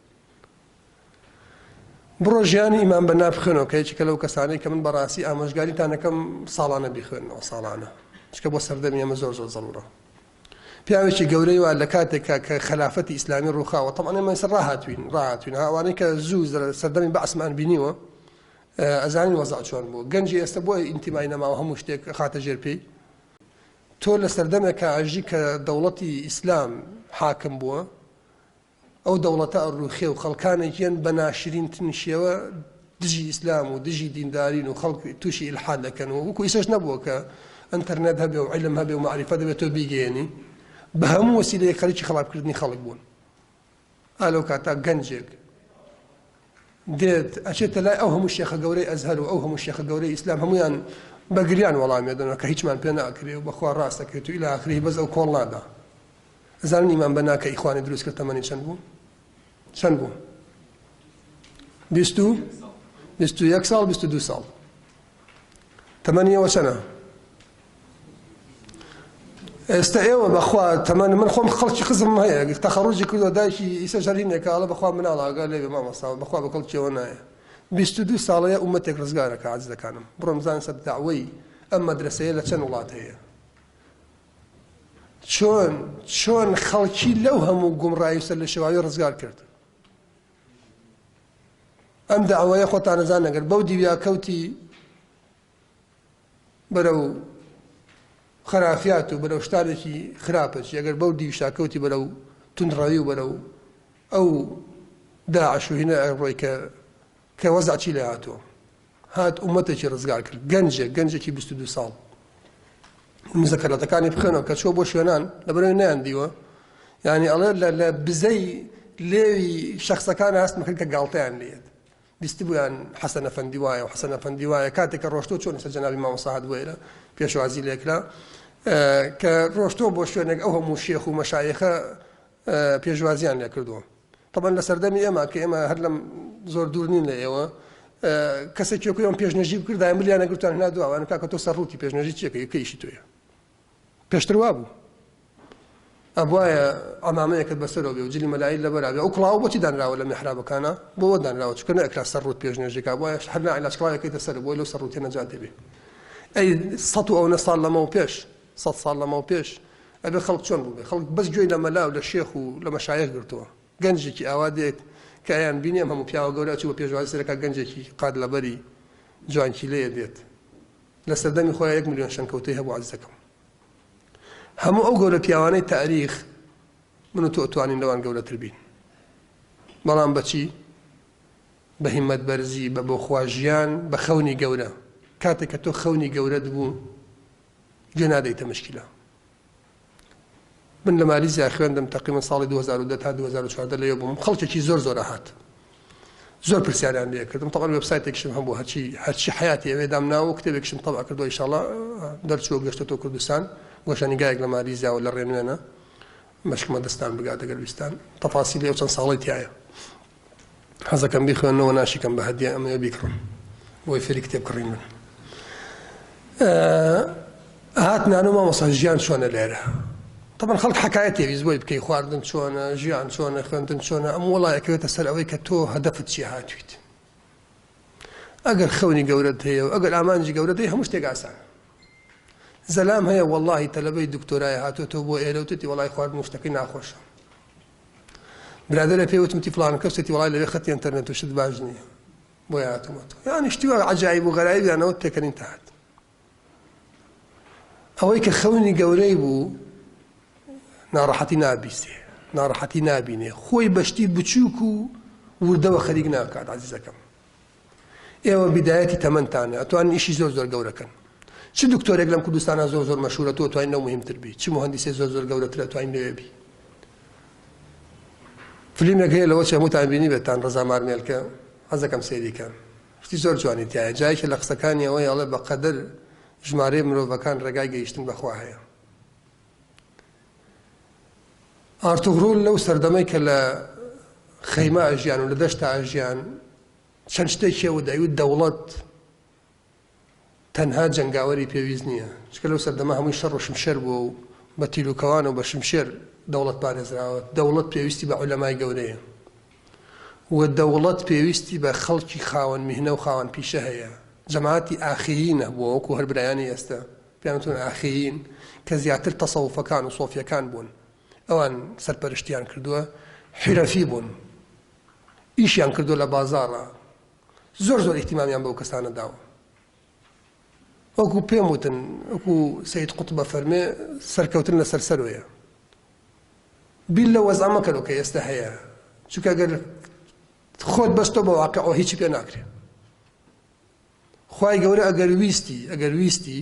بڕۆ ژیانی ئیمام بەنا بخوێنەوە کە یەکێکە لەو کەسانەی کە من بەڕاستی ئامۆژگاریتان ئەکەم ساڵانە بیخوێنەوە ساڵانە چکە بۆ سەردەمی ئێمە زۆر زۆر زەڕورە پیاوێکی گەورەی وا لە کاتێکا کە خەلافەتی ئیسلامی ڕووخاوە تەبعەن ئێمە ئێستا ڕاهاتوین ڕاهاتوین ئەوانەی کە زوو سەردەمی بەعسمان بینیوە ئەزانین وەزع چۆن بوو گەنجی ئێستا بۆ ئینتیمای نەماوە هەموو شتێک خاتە ژێر پێی تۆ لە سەردەمێکا ئەژی کە دەوڵەتی ئیسلام حاکم بووە ئەو دەوڵەتە ئەڕووخێ و خەڵکانێک یەن بە ناشرینترین شێوە دژی ئیسلام و دژی دیندارین و خەڵک تووشی ئیلحاد دەکەن و وەکو ئیسەش نەبووە کە ئەنتەرنێت هەبێ و عیلم هەبێ و مەعریفەت هەبێ تۆ بیگەیەنی بە هەموو وەسیلەیەک خەریکی خەڵاپکردنی خەڵک بوون ئا لەو کاتە گەنجێک دێت ئەچێتە لای ئەو هەموو شێخە گەورەی ئەزهەر و ئەو هەموو شێخە گەورەی ئیسلام هەمویان بە گریان وەڵامی دەنەوە کە هیچمان پێ ناکرێ و بەخوا ڕاست دەکرێت و ئیلا ئاخری بەس ئەو کۆڵ نادا ئەزانن ئیمام بەنا کە ئیخوانی دروست کرد تەمەنی چەند بوو؟ چەند بوو؟ 21 ساڵ 22 ساڵ تەمەنی ئێوە چەنە؟ ئێستا ئێوە بەخوا تەمەن من خۆم خەڵکی خزم هەیە تەخەڕوجی کردووە دایکی ئیسە ژەرینێکە ئەڵێ بەخوا مناڵ ئاگا لێ مامۆستا بەخوا بە کەڵکیەوە نایە 22 ساڵەیە ئومەتێک ڕزگارەکە عەزیزەکانم بڕۆم بزانن سەر دەعوەی ئەم مەدرەسەیە لە چەند وڵات هەیە چۆن چۆن خەڵکی لەو هەموو گومڕایی و سەرلێشێواوی ڕزگار کرد ئەم داوایە خۆتان نەزان نەگەر بەو دیویا کەوتی بەرەو خەرافیات و بەرەو شتانێکی خراپەچی ئەگەر بەو دیوشا کەوتی بەرەو تونڕەوی و بەرەو ئەو داعش و هینە ڕۆی کە کە وەزع چی لێ هاتووە هات ئومەتێکی ڕزگار کرد گەنجێک گەنجێکی 22 ساڵ مزەکەراتەکانی بخوێنەوە کە چوە بۆ شوێنان لەبەرەوەی نەیان دیوە یعنی ئەڵێ لە بزەی لێوی شخصەکان هەستم کرد کە گاڵتەیان لێت بیستبوویان حەسەن ئەفەندی وایە و حەسەن ئەفەندی وایە کاتێک کە ڕۆشتۆ چۆن سەر جەنابی مامۆستا هات بۆ ئێرە پێشوازی لێکرا کە ڕۆشتۆ بۆ شوێنێک ئەو هەموو شێخ و مەشایخە پێشوازیان لێکردووە طبعا لە سەردەمی ئێمە کە ئێمە هەر لەم زۆر دوور نین لە ئێوە کەسێکی وەکو ئێمە پێشنێژی بکردایە ملیان نەگرتوان هنا دواوان کاکە تۆ سەر ڕووتی پێشنێژی چیەکە کە ئیشی تۆیە پێشتر وابوو ئەبوایە عەمامەیەکت بەسەرەوە بێ و جلی مەلایی لەبەرا بێ ئەو کڵاوە بۆچی دانراوە لە میحرابەکانە بۆ دانراوە چونکە نەئەکرا سەر ڕووت پێشنێژێکا بوایە هەر ناعیلاج کڵاوێکەیتە سەر بۆی لەو سەر ڕووتێ نەجات بێ ئەی سەد و ئەونە ساڵ لەمەو پێش سەد ساڵ لەمەو پێش ئەبێ خەڵک چۆن بووبێ خەڵک بەس گوێی لە مەلا و لە شێخ و لە مەشایخ گرتووە گەنجێکی ئاوا دێت کە ئەیان بینی ئەم هەموو پیاوە گەورە ئەچوو بە پێشوازی سەرەکا گەنجێکی قات لەبەری جوانکیلەیە دێت لە سەردەمی خۆیان یەک ملیۆن شەنکەوتەی هەبوو عەزیزەکەم هەموو ئەو گەورە پیاوانەی تاریخ من و تۆ ئەتوانین لەوان گەورەتر بین بەڵام بەچی بە هیمەت بەرزی بە بۆخوا ژیان بە خەونی گەورە کاتێک کە تۆ خەونی گەورەت بوو گوێ نادەیتە مشکلە من لە مالیزیا خوێندم تقریبا ساڵی 2010 تا 2014 لەوێ بووم خەڵکێکی زۆر زۆر ئەهات زۆر پرسیاریان لێ کردم طبعا وێبسایتێکشم هەبوو هەرچی هەرچی حیاتی ئەوێ دامناوە و کتێبێکشم طبع کردووە ئینشاءاللە دەرچووە گەشتۆتەوە کوردستان گۆشەنیگایەک لە مالیزیاوە لە ڕێنوێنە مەشکمە دەستان بگات ئەگەر ویستان تەفاسیلی ئەو چەند ساڵەی تایە حەزەکەم بیخوێنەوە ناشیکەم بە هەدیە ئەمەوێ بیکڕم بۆی فێری کتێب کڕین بن هات نانۆ مامۆستا ژیان چۆنە لێرە. تەبەن خەڵک حکایەت پێویست بۆی بکەی خواردن چۆنە ژیان چۆنە خوێندن چۆنە ئەم وڵا ئەکەوێتە سەر ئەوەی کە تۆ هەدەفت چی هاتویت ئەگەر خەونی گەورەت هەیە و ئەگەر ئامانجی گەورەت هەیە هەموو شتێک ئاسانە زەلام هەیە وەڵاهی تەلەبەی دکتۆرای هاتووەتەوە بۆ ئێرە وتێتی وەڵای خواردن و شتەکەی ناخۆشە برادەرە پێ وتم تی فڵان کەس وتی وەڵای لەوێ خەتی ئەنتەرنێت و شت باش نییە بۆیە هاتوومەتەوە یانی شتی وا عەجایب و غەرایبیانەوە پێکەنین تا هات ئەوەی کە خەونی گەورەی بوو ناڕەحەتی نابیستێ ناڕەحەتی نابینێ خۆی بەشتی بچووک و وردەوە خەریک ناکات عزیزەکەم ئێوە بیدایەتی تەمەنتانە ئەتوان ئیشی زۆر زۆر گەورەکەن چ دکتۆرێک لەم کوردستانە زۆر زۆر مەشهورە تۆ توانین لەو مهمتر بی چ مهندسێ زۆر زۆر گەورەترە توانین لەوێ بی فلیمێک هەیە لەوە چ هەمووتان بینی بێتان ڕەزا مارمێلکە حەزەکەم سەیریکەن شتی زۆر جوانی تایە جایەکی لە قسەکانی ئەوەی ئەڵێ بەقەدەر ژمارەی مرۆڤەکان ڕێگای گەیشتن بەخوا هەیە ئارتوغرول لەو سەردەمەی کە لە خەیمە ئەژیان و لە دەشتا ئەژیان چەند شتێکی ئەوە دەیوت دەوڵەت تەنها جەنگاوەری پێویست نییە چکە لەو سەردەمە هەمووی شەڕ و شمشێر بووە و بە تیروکەوان و بە شمشێر دەوڵەت پارێزراوە دەوڵەت پێویستی بە عولەمای گەورەیە و دەوڵەت پێویستی بە خەڵکی خاوەن میهنە و خاوەن پیشە هەیە جەماعەتی ئاخیین هەبووە وەکو هەر برایانی ئێستا پێیان وتون ئاخیین کە زیاتر تەسەوفەکان و سۆفیەکان بوون ئەوان سەرپەرشتیان کردووە حیرەفی بوون ئیشیان کردووە لە بازاڕە زۆر زۆر ئیهتیمامیان بەو کەسانە داوە وەکو پێم وتن وەکو سید قوتبە فەرمێ سەرکەوتن لەسەر سەرۆیە بیر لە وەزع مەکەرەوە کە ئێستا هەیە چونکە گەر خۆت بەستۆ بە واقعەوە هیچی پێ ناکرێ خوای گەورە ئەگەر ویستی ئەگەر ویستی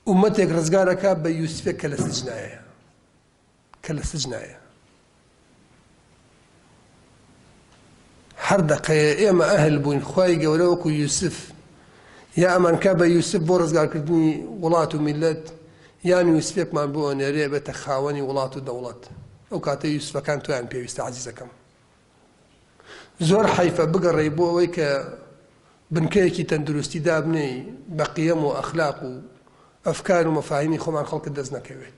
ئومەتێک ڕزگارەکە بە یوسفێک کە لە سجنایە کە لە سجنایە هەر دەقەیە ئێمە ئەهل بووین خوای گەورە وەکو یوسف یا ئەمانکا بە یوسف بۆ ڕزگارکردنی وڵات و میلەت یان یوسفێکمان بۆ ئەنێرێ بێتە خاوەنی وڵات و دەوڵەت ئەو کاتە یوسفەکان تۆیان پێویستە عەزیزەکەم زۆر حەیفە بگەڕێی بۆ ئەوەی کە بنکەیەکی تەندروستی دابنێی بە قیەم و ئەخلاق و ئەفکار و مەفاهیمی خۆمان خەڵکت دەست نەکەوێت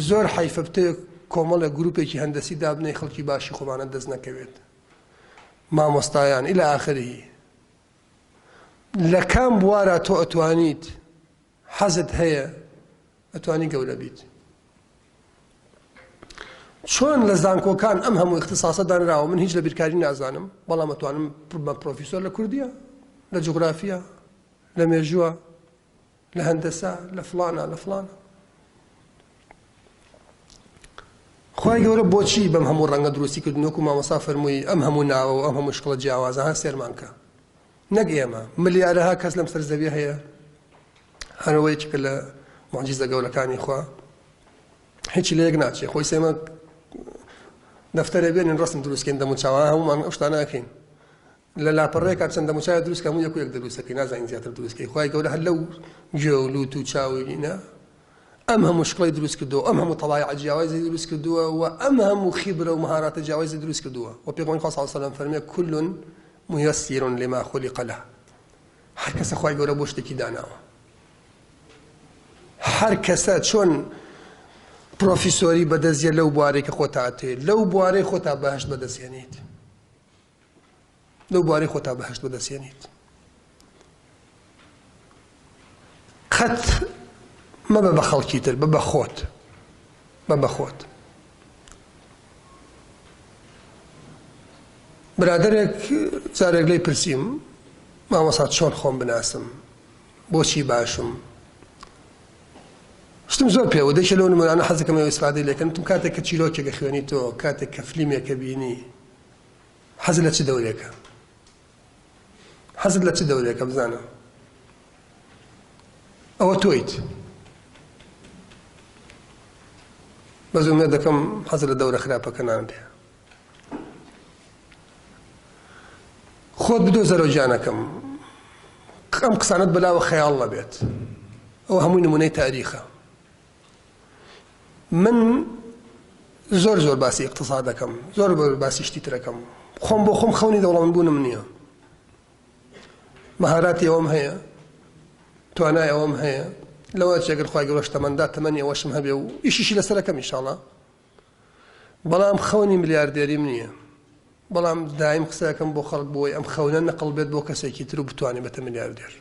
زۆر حەیفە بتەوێت کۆمەڵێک گروپێکی هەندەسی دابنێی خەڵکی باشی خۆمانت دەست نەکەوێت مامۆستایان إلى آخره لە کام بوارە تۆ ئەتوانیت حەزت هەیە ئەتوانی گەورە بیت چۆن لە زانکۆکان ئەم هەموو اختصاصە دانراوە من هیچ لە بیرکاری نازانم بەڵام ئەتوانم بە پرۆفیسۆر لە کوردیە لە جوگرافیە لە مێژووە لە هەندەسە لە فلانە لە فلانە خوای گەورە بۆچی بەم هەموو ڕەنگە دروستی کردن وەکو مامۆسا فەرمووی ئەم هەموو ناوە و ئەم هەموو شکڵە جیاوازە ها سێرمان کە نەک ئێمە ملیارەها کەس لەم سەر زەویە هەیە هەرەوە یەکێکە لە معجیزە گەورەکانی خوا هیچی لە یەک ناچێ خۆی سێمە دەفتەرێ بێنین ڕسم دروستکەین دەموچاوە هەمومان ئەو شتانە ئەکەین لە لاپەڕەیەکا چەند دەموچاوێ دروست کە هەموو یەک و یەک دروست دەکەین نازانین زیاتر دروست کەین خوای گەورە هەر لەو گوێ و لوت و چاوی نا ئەم هەموو شکڵی دروست کردووە ئەم هەموو تەڵایع جیاوازی دروست کردووە و ئەم هەموو خیبرە و مهاراتە جیاوازی دروست کردووە و پێغەمبەری خوا صلی الله علیه و سلم فەرمێ كل ميسر لما خلق له هەر کەسە خوای گەورە بۆ شتێکی داناوە هەر کەسە چۆن پرۆفیسۆری بەدەستیە لەو بوارەی کە خۆتا ئەتەوێت لەو بوارەی خۆتا بەهشت بەدەستهێنیت لەو بوارەی خۆتا بەهشت بەدەستهێنیت قەت مەبە بە خەڵکی تر بە بە خۆت بە بە خۆت برادەرێک جارێک لێی پرسیم مامۆستا چۆن خۆم بناسم بۆچی باشم شتم زۆر پێوە دەشە لەو نمونانە حەزەکەم ئێوە ئیسفادەی لێکەن وتم کاتێک کە چیرۆکێکە خوێنی تۆ کاتێک کە فلیمێکە بینی حەز لە چ دەورێکە حەزت لە چ دەورێکە بزانە ئەوە تۆیت بەس ئومێد دەکەم حەزت لە دەورە خراپەکە نابێ خۆت بدۆزەرەوە گیانەکەم ئەم قسانەت بەلاوە خەیاڵ نەبێت ئەو هەمووی نمونەی تاریخە من زۆر زۆر باسی اقتصاد دەکەم زۆر زۆر باسی شتی ترەکەم خۆم بۆ خۆم خەونی دەوڵەمەند بوونم نییە مەهاراتی ئەوەم هەیە توانای ئەوەم هەیە. لەوە چێ گەر خوای گەورەش تەمەندا تەمەنی ئەوەشم هەبێ و ئیشیشی لەسەرەکەم ئیشاڵا بەڵام خەونی ملیاردێریم نییە بەڵام دایم قسەکەم بۆ خەڵک بۆی ئەم خەونە نەقڵ بێت بۆ کەسێکی تر و بتوانێت بێتە ملیاردێر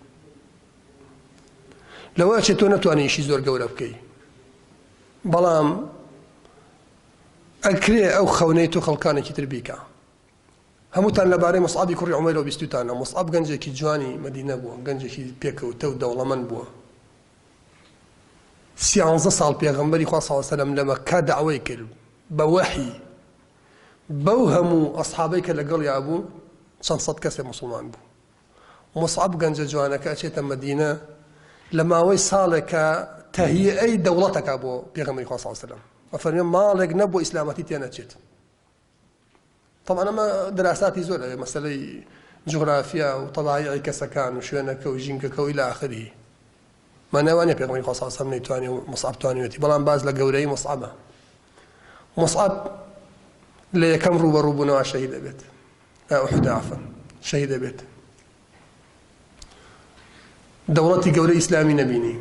لەوە ئەچێت تۆ نەتوانانی ئیشی زۆر گەورە بکەی بەڵام ئەکرێ ئەو خەونەی تۆ خەڵکانێکی تر بیکە هەمووتان لەبارەی موسعەبی کوڕی عومەیرەوە بیستووتانە، موسعەب گەنجێکی جوانی مەدینە بووە، گەنجێکی پێکەوتە و دەوڵەمەند بووە. سیانزە ساڵ پێغەمبەری خوا صلی اللە علیە وسلم لە مەککە دەعوەی کرد بە وەحی، بەو هەموو ئەسحابەی کە لەگەڵیا بوو چەند سەد کەسێ موسڵمان بوو. موسعەب گەنجە جوانەکە ئەچێتە مەدینە لە ماوەی ساڵێکا تەهیئەی دەوڵەت ئەکا بۆ پێغەمبەری خوا صلی اللە علیە وسلم، ئەفەرمێ ماڵێک نەبوو ئیسلامەتی تێنەچێت. طبعا ئەمە دراساتی زۆر ئەوێ مەسەلەی جوغرافیا و تەبایعی کەسەکان و شوێنەکە و ژینگەکە و إلى آخره مانای وانە پێغەمبەری خوا صلی الله علیه و سلم نەیتوانی و مصعب توانیوێتی بەڵام باس لە گەورەی مصعبە مصعب لە یەکەم ڕووبەڕووبوونەوە شەهید دەبێت ئوحد عفوا شەهید دەبێت دەوڵەتی گەورەی ئیسلامی نەبینی،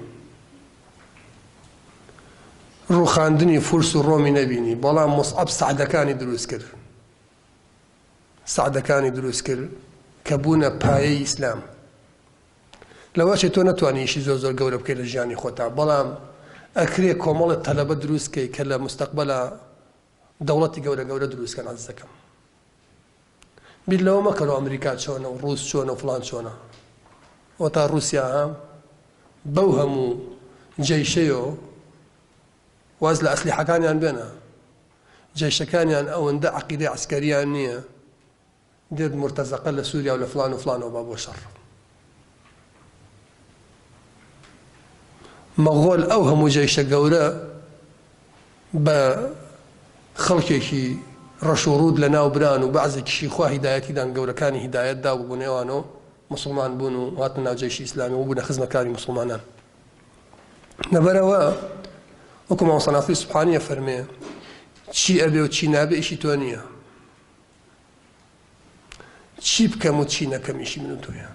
ڕووخاندنی فورس و ڕۆمی نەبینی، بەڵام موسعەب سەعدەکانی دروست کرد، سەعدەکانی دروست کرد کە بوونە پایەی ئیسلام. لەوە چێ تۆ نەتوانی ئیشی زۆر زۆر گەورە بکەیت لە ژیانی خۆتا، بەڵام ئەکرێ کۆمەڵێ تەلەبە دروست کەی کە لە مستەقبەلا دەوڵەتی گەورە گەورە دروست کەن عەزیزەکەم. بیر لەوە مەکەرەوە ئەمریکا چۆنە و ڕووس چۆنە و فڵان چۆنە. ئەوەتا ڕووسیا ها بەو هەموو جەیشەیەوە واز لە ئەسلیحەکانیان بێنە، جەیشەکانیان ئەوەندە عەقیدەی عەسکەریان نییە دێت مورتەزەقە لە سووریا و لە فڵان و فڵانەوە با بۆ شەڕ. مەغۆل ئەو هەموو جەیشە گەورە بە خەڵکێکی ڕەش و ڕووت لەناو بران و بەعزێکیشی خوا هیدایەتی دان گەورەکانی هیدایەت دا و بوون ئەوانەوە موسڵمان بوون و هاتنە ناو جەیشی ئیسلامی و بوونە خزمەتکاری موسڵمانان. لەبەرئەوە وەکو مامۆستا ناسری سوبحانی ئەفەرمێ چی ئەبێ و چی نابێ ئیشی تۆ نییە. چی بکەم و چی نەکەم ئیشی من و تۆیە.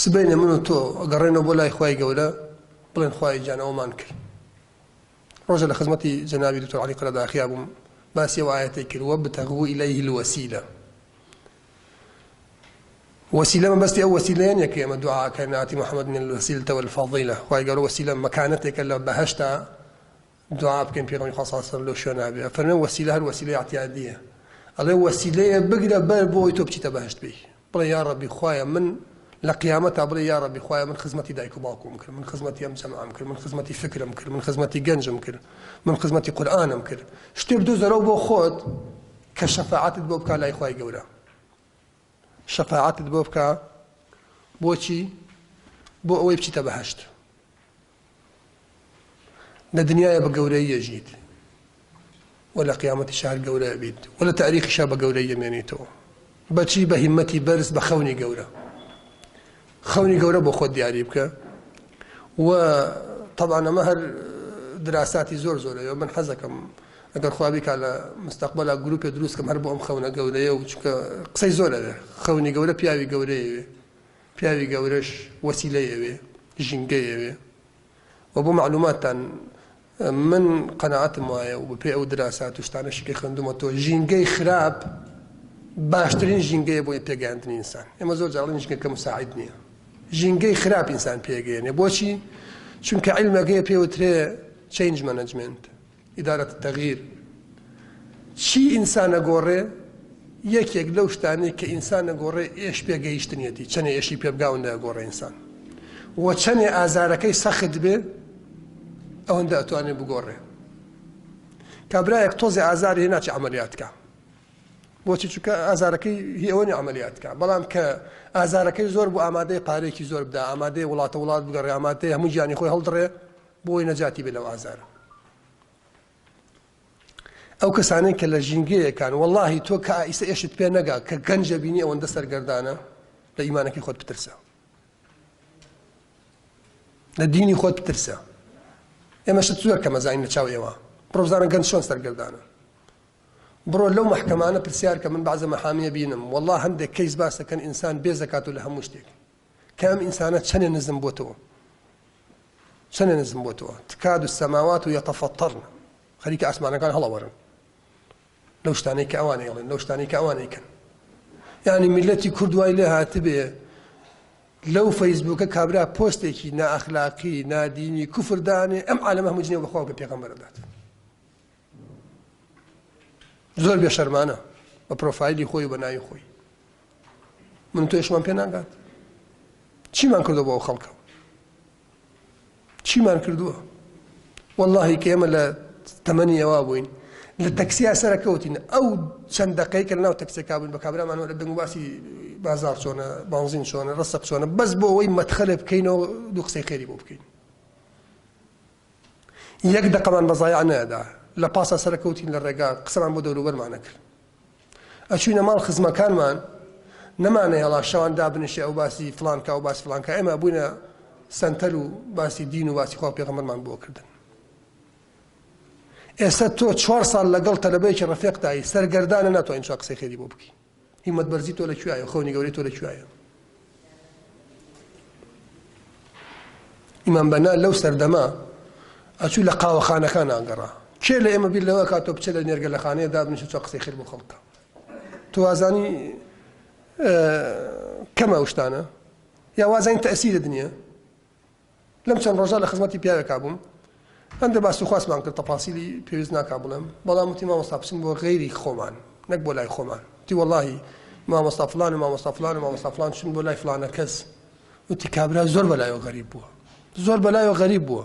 سبەینێ من و تۆ ئەگەڕێنەوە بۆ لای خوای گەورە بڵێن خوایە گیان ئەوەمان کرد. ڕۆژە لە خزمەتی جەنابی دکتۆر عەلی قەرەداخیا بووم باسی ئەو ئایەتەی کرد وابتغوا الیه الوسیلە. وەسیلە مەبەستی ئەو وەسیلەیە نییە کە ئێمە دوعا ئەکەین ئاتی محمد من الوسیلة والفضیلە. خوای گەورە وەسیلە مەکانەتێکە لە بەهەشتا دوعا بکەین پێغەمبەری خوا صلی اللە علیە وسلم لەو شوێنە بێ ئەفەرمێ وەسیلە هەر وەسیلەی اعتیادیە ئەڵێ وەسیلەیە بگرە بەر بۆ ئەوەی تۆ بچیتە بەهەشت بێی بڵێ یا ڕەبی خوایە من لە قیامەتا بڵێ یا ڕەبی خوایە من خزمەتی دایک و باوکم کرد من خزمەتی ئەم جەمعەم کرد من خزمەتی فکرم کرد من خزمەتی گەنجم کرد من خزمەتی قورئانم کرد شتێ بدۆزەرەوە بۆ خۆت کە شەفاعەتت بۆ بکا لای خوای گەورە شەفاعەتت بۆ بکا بۆچی بۆ ئەوەی بچیتە بەهەشت لە دنیایە بە گەورەیی ئەژیت و لە قیامەتیشا هەر گەورە ئەبیت و لە تاریخیشا بە گەورەیی ئەمێنیتەوە. بەچی؟ بە هیمەتی بەرز، بە خەونی گەورە. خەونی گەورە بۆ خۆت دیاری بکە و تەبعەن ئەمە هەر دراساتی زۆر زۆرەیە. من حەزەکەم ئەگەر خوا بیکا لە مستەقبەلا گروپێ دروست کەم هەر بۆ ئەم خەونە گەورەیە و چونکە قسەی زۆر ئەوێ. خەونی گەورە پیاوی گەورەیەوێ، پیاوی گەورەش وەسیلەی ئەوێ، ژینگەی ئەوێ. وە بۆ مەعلوماتتان من قەناعەتم وایە و بەپێی ئەو دراسات و شتانەشی کە خوێندومەتەوە ژینگەی خراپ باشترین ژینگەیە بۆ پێگەیاندنی ئینسان. ئێمە زۆر جار ئەڵێین ژینگەکە مساعید نییە. ژینگەی خراپ ئینسان پێگەیەنێ. بۆچی؟ چونکە عیلمەکەی پێوترێ change management. ادارە التغییر چی ئینسان ئەگۆڕێ؟ یەکێک لەو شتانەی کە ئینسان ئەگۆڕێ ئێش پێگەیشتنیەتی، چەنێ ئێشی پێ بگا ئەوەندە ئەگۆڕێ ئینسان و چەنێ ئازارەکەی سەخت بێ ئەوەندە ئەتوانێ بگۆڕێ. کابرایەک تۆزێ ئازاری هەیە ناچێ عەمەلیات کا. بۆچی؟ چونکە ئازارەکەی هی ئەوە نیە عەمەلیات کا. بەڵام کە ئازارەکەی زۆر بوو ئامادەیە پارەیەکی زۆر بدا، ئامادەیە وڵاتە وڵات بگەڕێ، ئامادەیە هەموو گیانی خۆی هەڵدڕێ بۆی نەجاتی بێ لەو ئازارە. ئەو کەسانەی کە لە ژینگەیەکان وەڵاهی تۆ کە ئیسە ئێشت پێ نەگا کە گەنجە بینی ئەوەندە سەرگەردانە لە ئیمانەکەی خۆت بترسە لە دینی خۆت بترسە ئێمە شت زۆر کەمە زانین لە چاو ئێوە بڕۆ بزانە گەنج چۆن سەرگەردانە بڕۆ لەو مەحکەمانە پرسیار کە من بەعزە مەحامیە بینم والله هەندێک کەیس باس دەکەن ئینسان بێزەکات و لە هەموو شتێک کە ئەم ئینسانە چەنێ نزم بۆتەوە. چەندە نزم بۆتەوە تکاد السماوات یتفطرن خەریکە ئاسمانەکان هەڵەوەرن لەو شتانەی کە ئەوان ئەیڵێن لەو شتانەی کە ئەوان ئەیکەن یعنی میلەتی کورد وای لێ هاتبێ لەو فەیسبووکە کابرا پۆستێکی نائەخلاقی نادینی کوفر دانێ ئەم عالەمە هەموو جنێو بەخوا بە پێغەمبەر دەدات زۆر بێشەرمانە بە پرۆفایلی خۆی و بە ناوی خۆی من تۆشمان پێ ناگات چیمان کردو بۆ ئەو خەڵکە چیمان کردووە واللهی کە ئێمە لە تەمەنی ئەوە بووین لە تەکسیا سەرەکەوتین ئەو چەند دقەی کە ناو تەکسەکە بووین بە کابرامانەوە لە دەنگ و باسی بازار چۆنە بانزین چۆنە ڕستق چۆنە بەس بۆ ئەوەی مەدخەلێ بکەینەوە دوو قسەی خێری بۆ بکەین یەک دقەمان بە زایع نەدا لە پاسا سەرەکەوتین لە ڕێگا قسەمان بۆ دەوروبەرمانە کرد ئەچوینە ماڵ خزمەکانمان نەمانەهێڵا شەوان دابنیشێ ئەو باسی فڵان کا و باسی فڵان کا ئێمە بووینە سەنتەر و باسی دین و باسی خوا و پێغەمبەرمان بۆ کردن ئێستا تۆ چوار ساڵ لەگەڵ تەلەبەیەکی ڕەفیقدای سەرگەردانە ناتوانین چوار قسەی خێری بۆ بکەی هیمەت بەرزی تۆ لە کوێیە خەونی گەورەی تۆ لە کوێیە ئیمام بەنا لەو سەردەمە ئەچوو لە قاوەخانەکان ئاگەڕا کێ لە ئێمە بیر لەوە کاتۆ بچێت لە نێرگە لە خانەیە دابنیشە چۆ قسەی خێر بۆ خەڵکە تو وازانی کەمە ئەو شتانە یا وازانی تەسیرت نییە لەم چەند ڕۆژە لە خزمەتی پیاوێکا بووم هەندێک باس و خواسمان کرد تەفاسیلی پێویست ناکا بڵێم بەڵام وتی مامۆستا بچن بۆ غەیری خۆمان نەک بۆ لای خۆمان وتی وەڵاهی مامۆستا فلان و مامۆستا فلان و مامۆستا فلان چون بۆ لای فلانە کەس وتی کابرا زۆر بەلایەوە غەریب بووە زۆر بەلایەوە غەریب بووە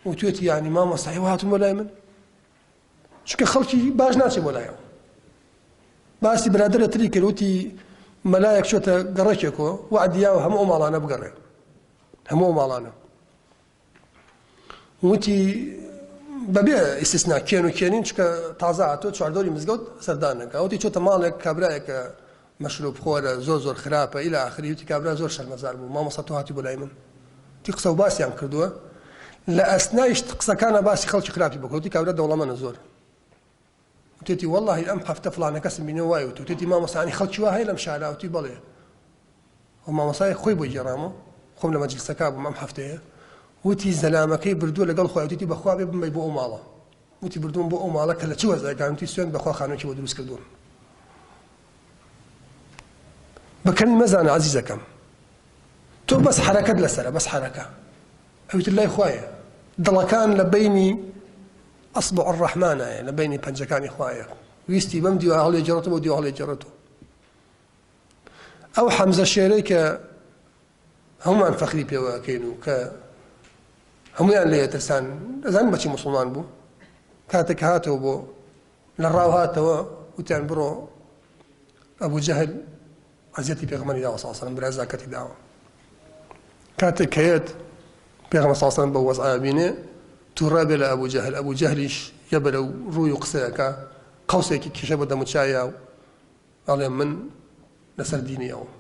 وتوێتی یعنی مامۆستا ئێوە هاتون بۆ لای من چونکە خەڵکی باش ناچێ بۆ لایەوە باسی برادەرە تری کرد وتی مەلایەک چۆتە گەڕەکێکەوە وعدی یاوە هەموو ئەو ماڵانە بگەڕێ هەموو ئەو ماڵانە وتی بەبێ ئیسیسنا کێن و کێنین چکە تازە هاتۆ چواردۆری مزگەوت سەردان نەکا وتی چۆتە ماڵێک کابرایەکە مەشروب خۆرە زۆر زۆر خراپە ئیلا ئاخری وتی کابرا زۆر شەرمەزار بوو مامۆستا تۆ هاتی بۆ لای من تی قسە و باسیان کردووە لە ئەسنایش قسەکانە باسی خەڵکی خراپی بکەوتی کابرا دەوڵەمەنە زۆر وتێتی وەڵاهی ئەم هەفتە فڵانە کەسم بینیوە وای وت وتێتی مامۆستانی خەڵکی وا هەیە لەم شارە وتی بەڵێ و مامۆستای خۆی بۆ گێڕامەوە خۆم لە مەجلسەکە بووم ئەم هەفتەیە وتی زەلامەکەی بردووە لەگەڵ خۆی وتێتی بەخوا بێ بمبەی بۆ ئەو ماڵە وتی بردووم بۆ ئەو ماڵە کە لە چ وەزعێکان وتی سوێند بەخوا خانوویەکی بۆ دروست کردوون بە کەمی مەزانە عەزیزەکەم تۆ بەس حەرەکەت لەسەرە بەس حەرەکە ئەویتر لای خوایە دڵەکان لە بینی ئەصبع الرحمانایە لە بینی پەنجەکانی خوایە ویستی بەم دیوە هەڵێ جێڕێتەوە بۆ دیوە هەڵێ جێڕێتەوە ئەو حەمزە شێرەی کە هەمومان فەخری پێوە ئەکەین و کە هەمویان لێ ترسان ئەزان بەچی مسلمان بوو کاتێک هاتەوە بۆ لە ڕاو هاتەوە وتیان بڕۆ ئەبوو جەهل ئەزیەتی پێغەمبەری داوە صلی الله علیه و برازاکەتی داوە کاتێک کە یەت پێغەمبەر صلی الله علیه و سلم بەو وەزعە بینێ تووڕە بێ لە ئەبوو جەهل ئەبوو جەهلیش یە بەرەو ڕووی و قسەیەکە قەوسێکی کێشە بە دەموچایا و ئەڵێ من لەسەر دینی ئەوم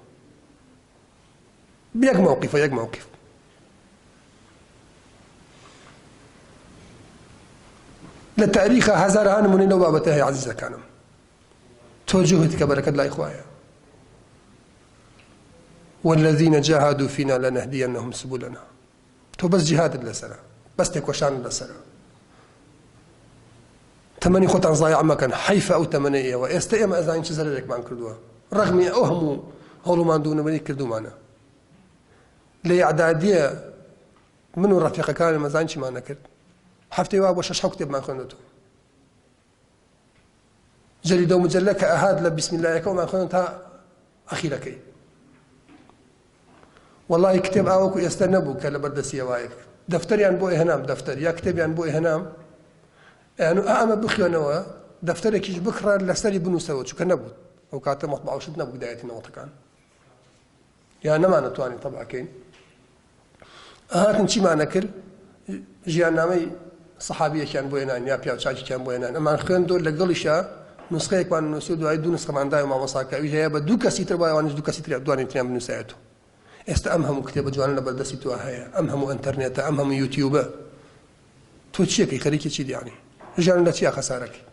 یەک مەوقیفە یەک مەوقیف لە تاریخە هەزارەها نمونەی لەو بابەتە هەیە عەزیزەکانم تۆ جوهد کە بەرەکەت لای خوایە والذین جاهدوا فینا لنهدینهم سبلنا تۆ بەس جیهادت لەسەرە بەس تێکۆشانت لەسەرە تەمەنی خۆتان زایع مەکەن حەیفە ئەو تەمەنەی ئێوە ئێستا ئێمە ئەزانین چ زەرەرێکمان کردووە ڕەغمی ئەو هەموو هەوڵ و ماندوونەوەی کردومانە لە ئیعدادیە من و ڕەفیقەکانم ئەزانین چیمان نەکرد هەفتەی وا بۆ شەش حەوت کتێبمان خوێندوەتەوە جەریدە و مجلە کە ئەهات لە بسم اللهەکەمان خوێن تا ئەخیرەکەی وەڵاهی کتێب ئاوەکو ئێستا نەبوو کە لەبەر دەستیەوایەک دەفتەریان بۆ ئێهنام دەفتەر یا کتێبیان بۆ ئێهنام ئەیان ئەمە بخوێنەوە دەفتەرێکیش بکڕە لەسەری بنووسەوە چونکە نەبوو ئەو کاتە مەطبعەشت نەبوو بدایەتی نەوەتەکان یا نەمانەتوانی تەبعەکەین ئەهاتن چیمان ئەکرد ژیاننامەی سەحابیەکیان بۆ هێنان یا پیاوچاکێکیان بۆ هێنان ئەمان خوێندۆ لەگەڵیشا نسخەیەکمان نووسی و دوای دوو نسخەمان دای مامۆساکە ئەویش هەیە بە دوو کەسی تر وای ئەوانیش دوو کەسی تر دوانی تریان بنووسایەتەوە ئێستا ئەم هەموو کتێبە جوانە لە بەردەستی تۆ هەیە ئەم هەموو ئەنتەرنێتە ئەم هەموو یوتیوبە تۆ چیەکەی خەریکی چی دیانی ژیان لە چیا خەسارەکەی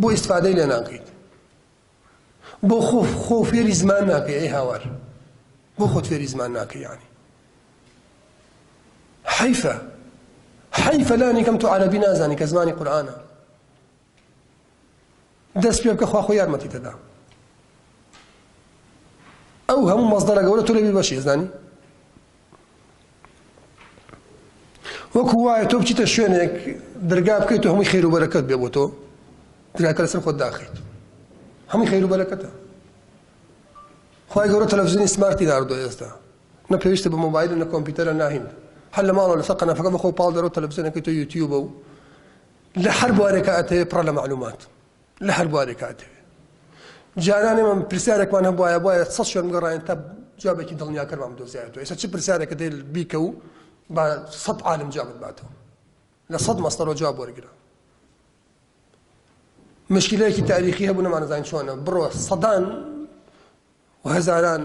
بۆ ئیسفادەی لێ ناکەیت بۆ خۆ خۆ فێری زمان ناکەی ئەی هاوار بۆ خۆت فێری زمان ناکەی یعنی. حەیفە حەیفە لانی کەم تۆ عەرەبی نازانی کە زمانی قورئانە دەست پێ بکە خوا خۆی یارمەتی تەدا ئەو هەموو مەزدەرە گەورە تۆ لەبیر بەشی زانی وەکو وایە تۆ بچیتە شوێنێک دەرگا بکەیت و هەمووی خێر و بەرەکەت بێ بۆ تۆ دەرگاکە لەسەر خۆت داخیت هەمووی خێر و بەرەکەتە خوای گەورە تەلەفزیۆنی سمارتی ناردووە ئێستا نە پێویستە بە مۆبایل نە کۆمپیوتەرە ناهین هەر لە ماڵەوە لەسەر قەنەفەکە بەخۆ پاڵ دەرەوە تەلەفزیۆنەکەی تۆ یوتیوبە و لە هەر بوارێکا ئەتەوێ پڕە لە مەعلومات لە هەر بوارێکا ئەتەوێ جاران ئێمە پرسیارێکمان هەبوایە بواە سە شوێن بگەڕاین تا جوابێکی دڵنیاکەرمان بدۆزیایەتەوە ئێستا چ پرسیارێکە دێ بیکە و با سەد عالم جوابت باتەوە لە سەد مەسەرەوە جواب وەرگرە مشکلەیەکی تاریخی هەبوو نەمانەزانین چۆنە بڕۆ سەدان و هەزاران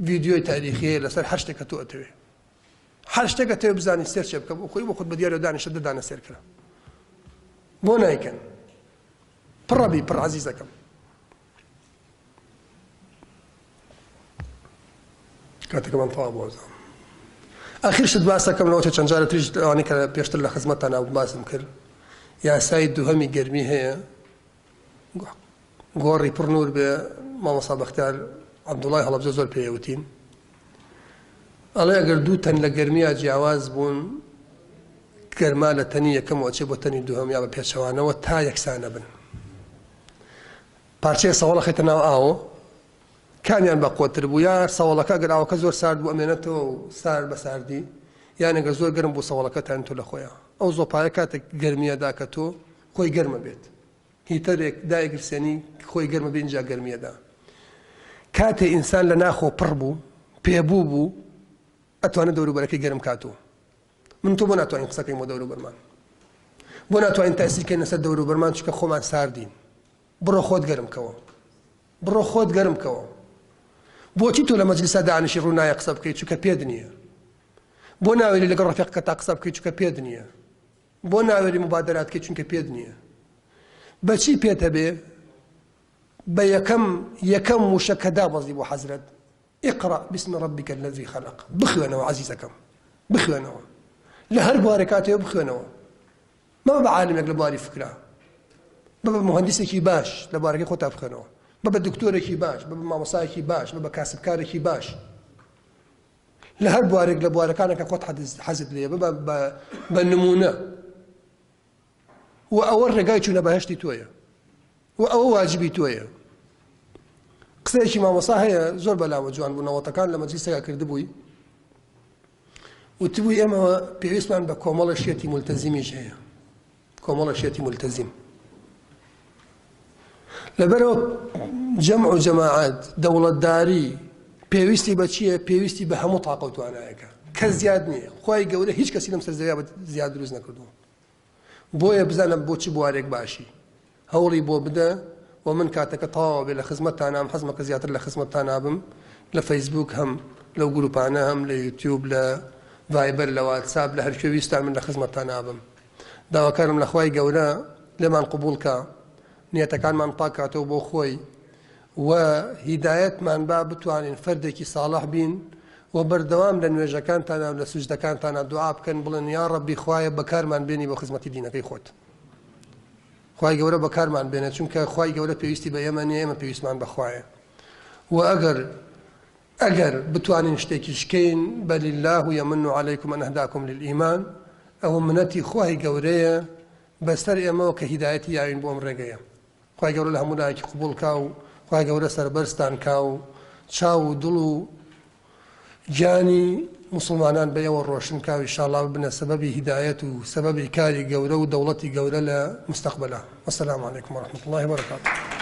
ڤیدیۆی تاریخی هەیە لەسەر هەر شتێک کە تۆ ئەتەوێ هەر شتێک ئەتەوێ بزانی سێرچ بکە بۆ خۆی بۆ خۆت بە دیارە دانیشە دەدانە سێرکرا بۆ نایکەن پڕەبی پڕ عەزیزەکەم کاتەکەمان تەواو بۆ زانم ئەخیر شت باسەکەم لەوە چەند جارە تریش ئەوانەی کە پێشتر لە خزمەتتان باسم کرد یاسای دووهەمی گەرمی هەیە گۆڕی پڕ نوور بێ مامۆستا بەختیار عەبدوڵای هەڵەبجە زۆر پێی وتین ئەڵێ ئەگەر دوو تەن لە گەرمیا جیاواز بوون گەرما لە تەنی یەکەم ئەچێ بۆ تەنی دووهەم یا بە پێچەوانەوە تا یەکسانە بن پارچەیە سەوەڵە خەیتە ناو ئاوە کامیان بە قوتر بوو یا سەوەڵەکە گەر ئاوەکە زۆر سارد بوو ئەمێنێتەوە و سار بە ساردی یان ئەگەر زۆر گەرم بوو سەوەڵەکە تان تۆ لە خۆیان ئەو زۆپایە کاتێک گەرمیەدا کە تۆ خۆی گەرمە بێت هیتەرێک دایگرسێنی خۆی گەرمە بێ ئینجا گەرمیەدا کاتێ ئینسان لە ناخۆ پڕ بوو پێبوو بوو ئەتوانێت دەوروبەرەکەی گەرم کاتەوە من تۆ بۆ ناتوانین قسەکەین بۆ دەوروبەرمان بۆ ناتوانین تەسیرکەین لەسەر دەوروبەرمان چونکە خۆمان ساردین بڕۆ خۆت گەرم کەوە بڕۆ خۆت گەرم کەوە بۆچی تۆ لە مەجلیسا دانیشی ڕوو نایە قسە بکەیت چونکە پێت نییە بۆ ناوێری لەگەڵ ڕەفیقەکەتا قسە بکەیت چونکە پێت نییە بۆ ناوێری مبادرات کەی چونکە پێت نییە بەچی پێت هەبێ بە یەکەم یەکەم وشە کە دابەزی بۆ حەزرەت اقرأ باسم ربك الذي خلق بخوێنەوە عەزیزەکەم بخوێنەوە لە هەر بوارێکاتەوە بخوێنەوە مەبە بە عالمێک لە بواری فکرە ببە مهندسێکی باش لە بوارەکەی خۆتا بخوێنەوە ببە دکتۆرێکی باش ببە مامۆسایەکی باش ببە کاسبکارێکی باش لە هەر بوارێک لە بوارەکانە کە خۆت حەزت لێ ببە بە نمونە و ئەوە ڕێگای چوونە بەهشتی تۆیە و ئەوە واجبی تۆیە قسەیەکی مامۆسا هەیە زۆر بەلاوە جوان بوو نەوەتەکان لە مەجلیسەکە کردبووی وتبووی ئێمە پێویستمان بە کۆمەڵە شێتی ملتەزیمیش هەیە کۆمەڵە شێتی ملتەزیم لەبەرەوە جەمع و جەماعەت دەوڵەتداری پێویستی بە چییە پێویستی بە هەموو تاقە و توانایەکە کەس زیاد نییە خی گەورە هیچ کەسی لەم سەر زەویا زیاد دروست نەکردووە بۆیە بزانە بۆ چ بوارێک باشی هەوڵی بۆ بدە و من کاتەکە تەواو بێ لە خزمەتتانام حەزمەکە زیاتر لە خزمەتتانا بم لە فەیسبوک هەم لەو گروپانە هەم لە یوتیوب لە ڤایبەر لە واتساپ لە هەرکوێ ویستان من لە خزمەتتانا بم داواکارم لە خوای گەورە لێمان قبوڵ کا نیەتەکانمان پاک کاتەوە بۆ خۆی و هیدایەتمان با بتوانین فەردێکی ساڵح بین و بەردەوام لە نوێژەکانتانا و لە سوجدەکانتانا دوعا بکەن بڵێن یا ڕەبی خوایە بەکارمان بێنی بۆ خزمەتی دینەکەی خۆت خوای گەورە بەکارمان بێنە چونکە خوای گەورە پێویستی بە ئێمە نییە ئێمە پێویستمان بەخوایە و ئەگەر ئەگەر بتوانین شتێکیش کەین بل اللە یمن علیکم ان هداکم للایمان ئەوە منەتی خوای گەورەیە بەسەر ئێمەوە کە هیدایەتی یاوین بۆ ئەم ڕێگەیە خوای گەورە لە هەموو لایەکی قبوڵ کا و خوای گەورە سەربەرزتان کا و چاو و دڵ و گیانی موسڵمانان بە ئێوە ڕۆشن کا و ئیشاڵڵا ببنە سەبەبی هیدایەت و سەبەبی کاری گەورە و دەوڵەتی گەورە لە مستەقبەلا. والسلام علیکم ورحمة الله وبرکاته.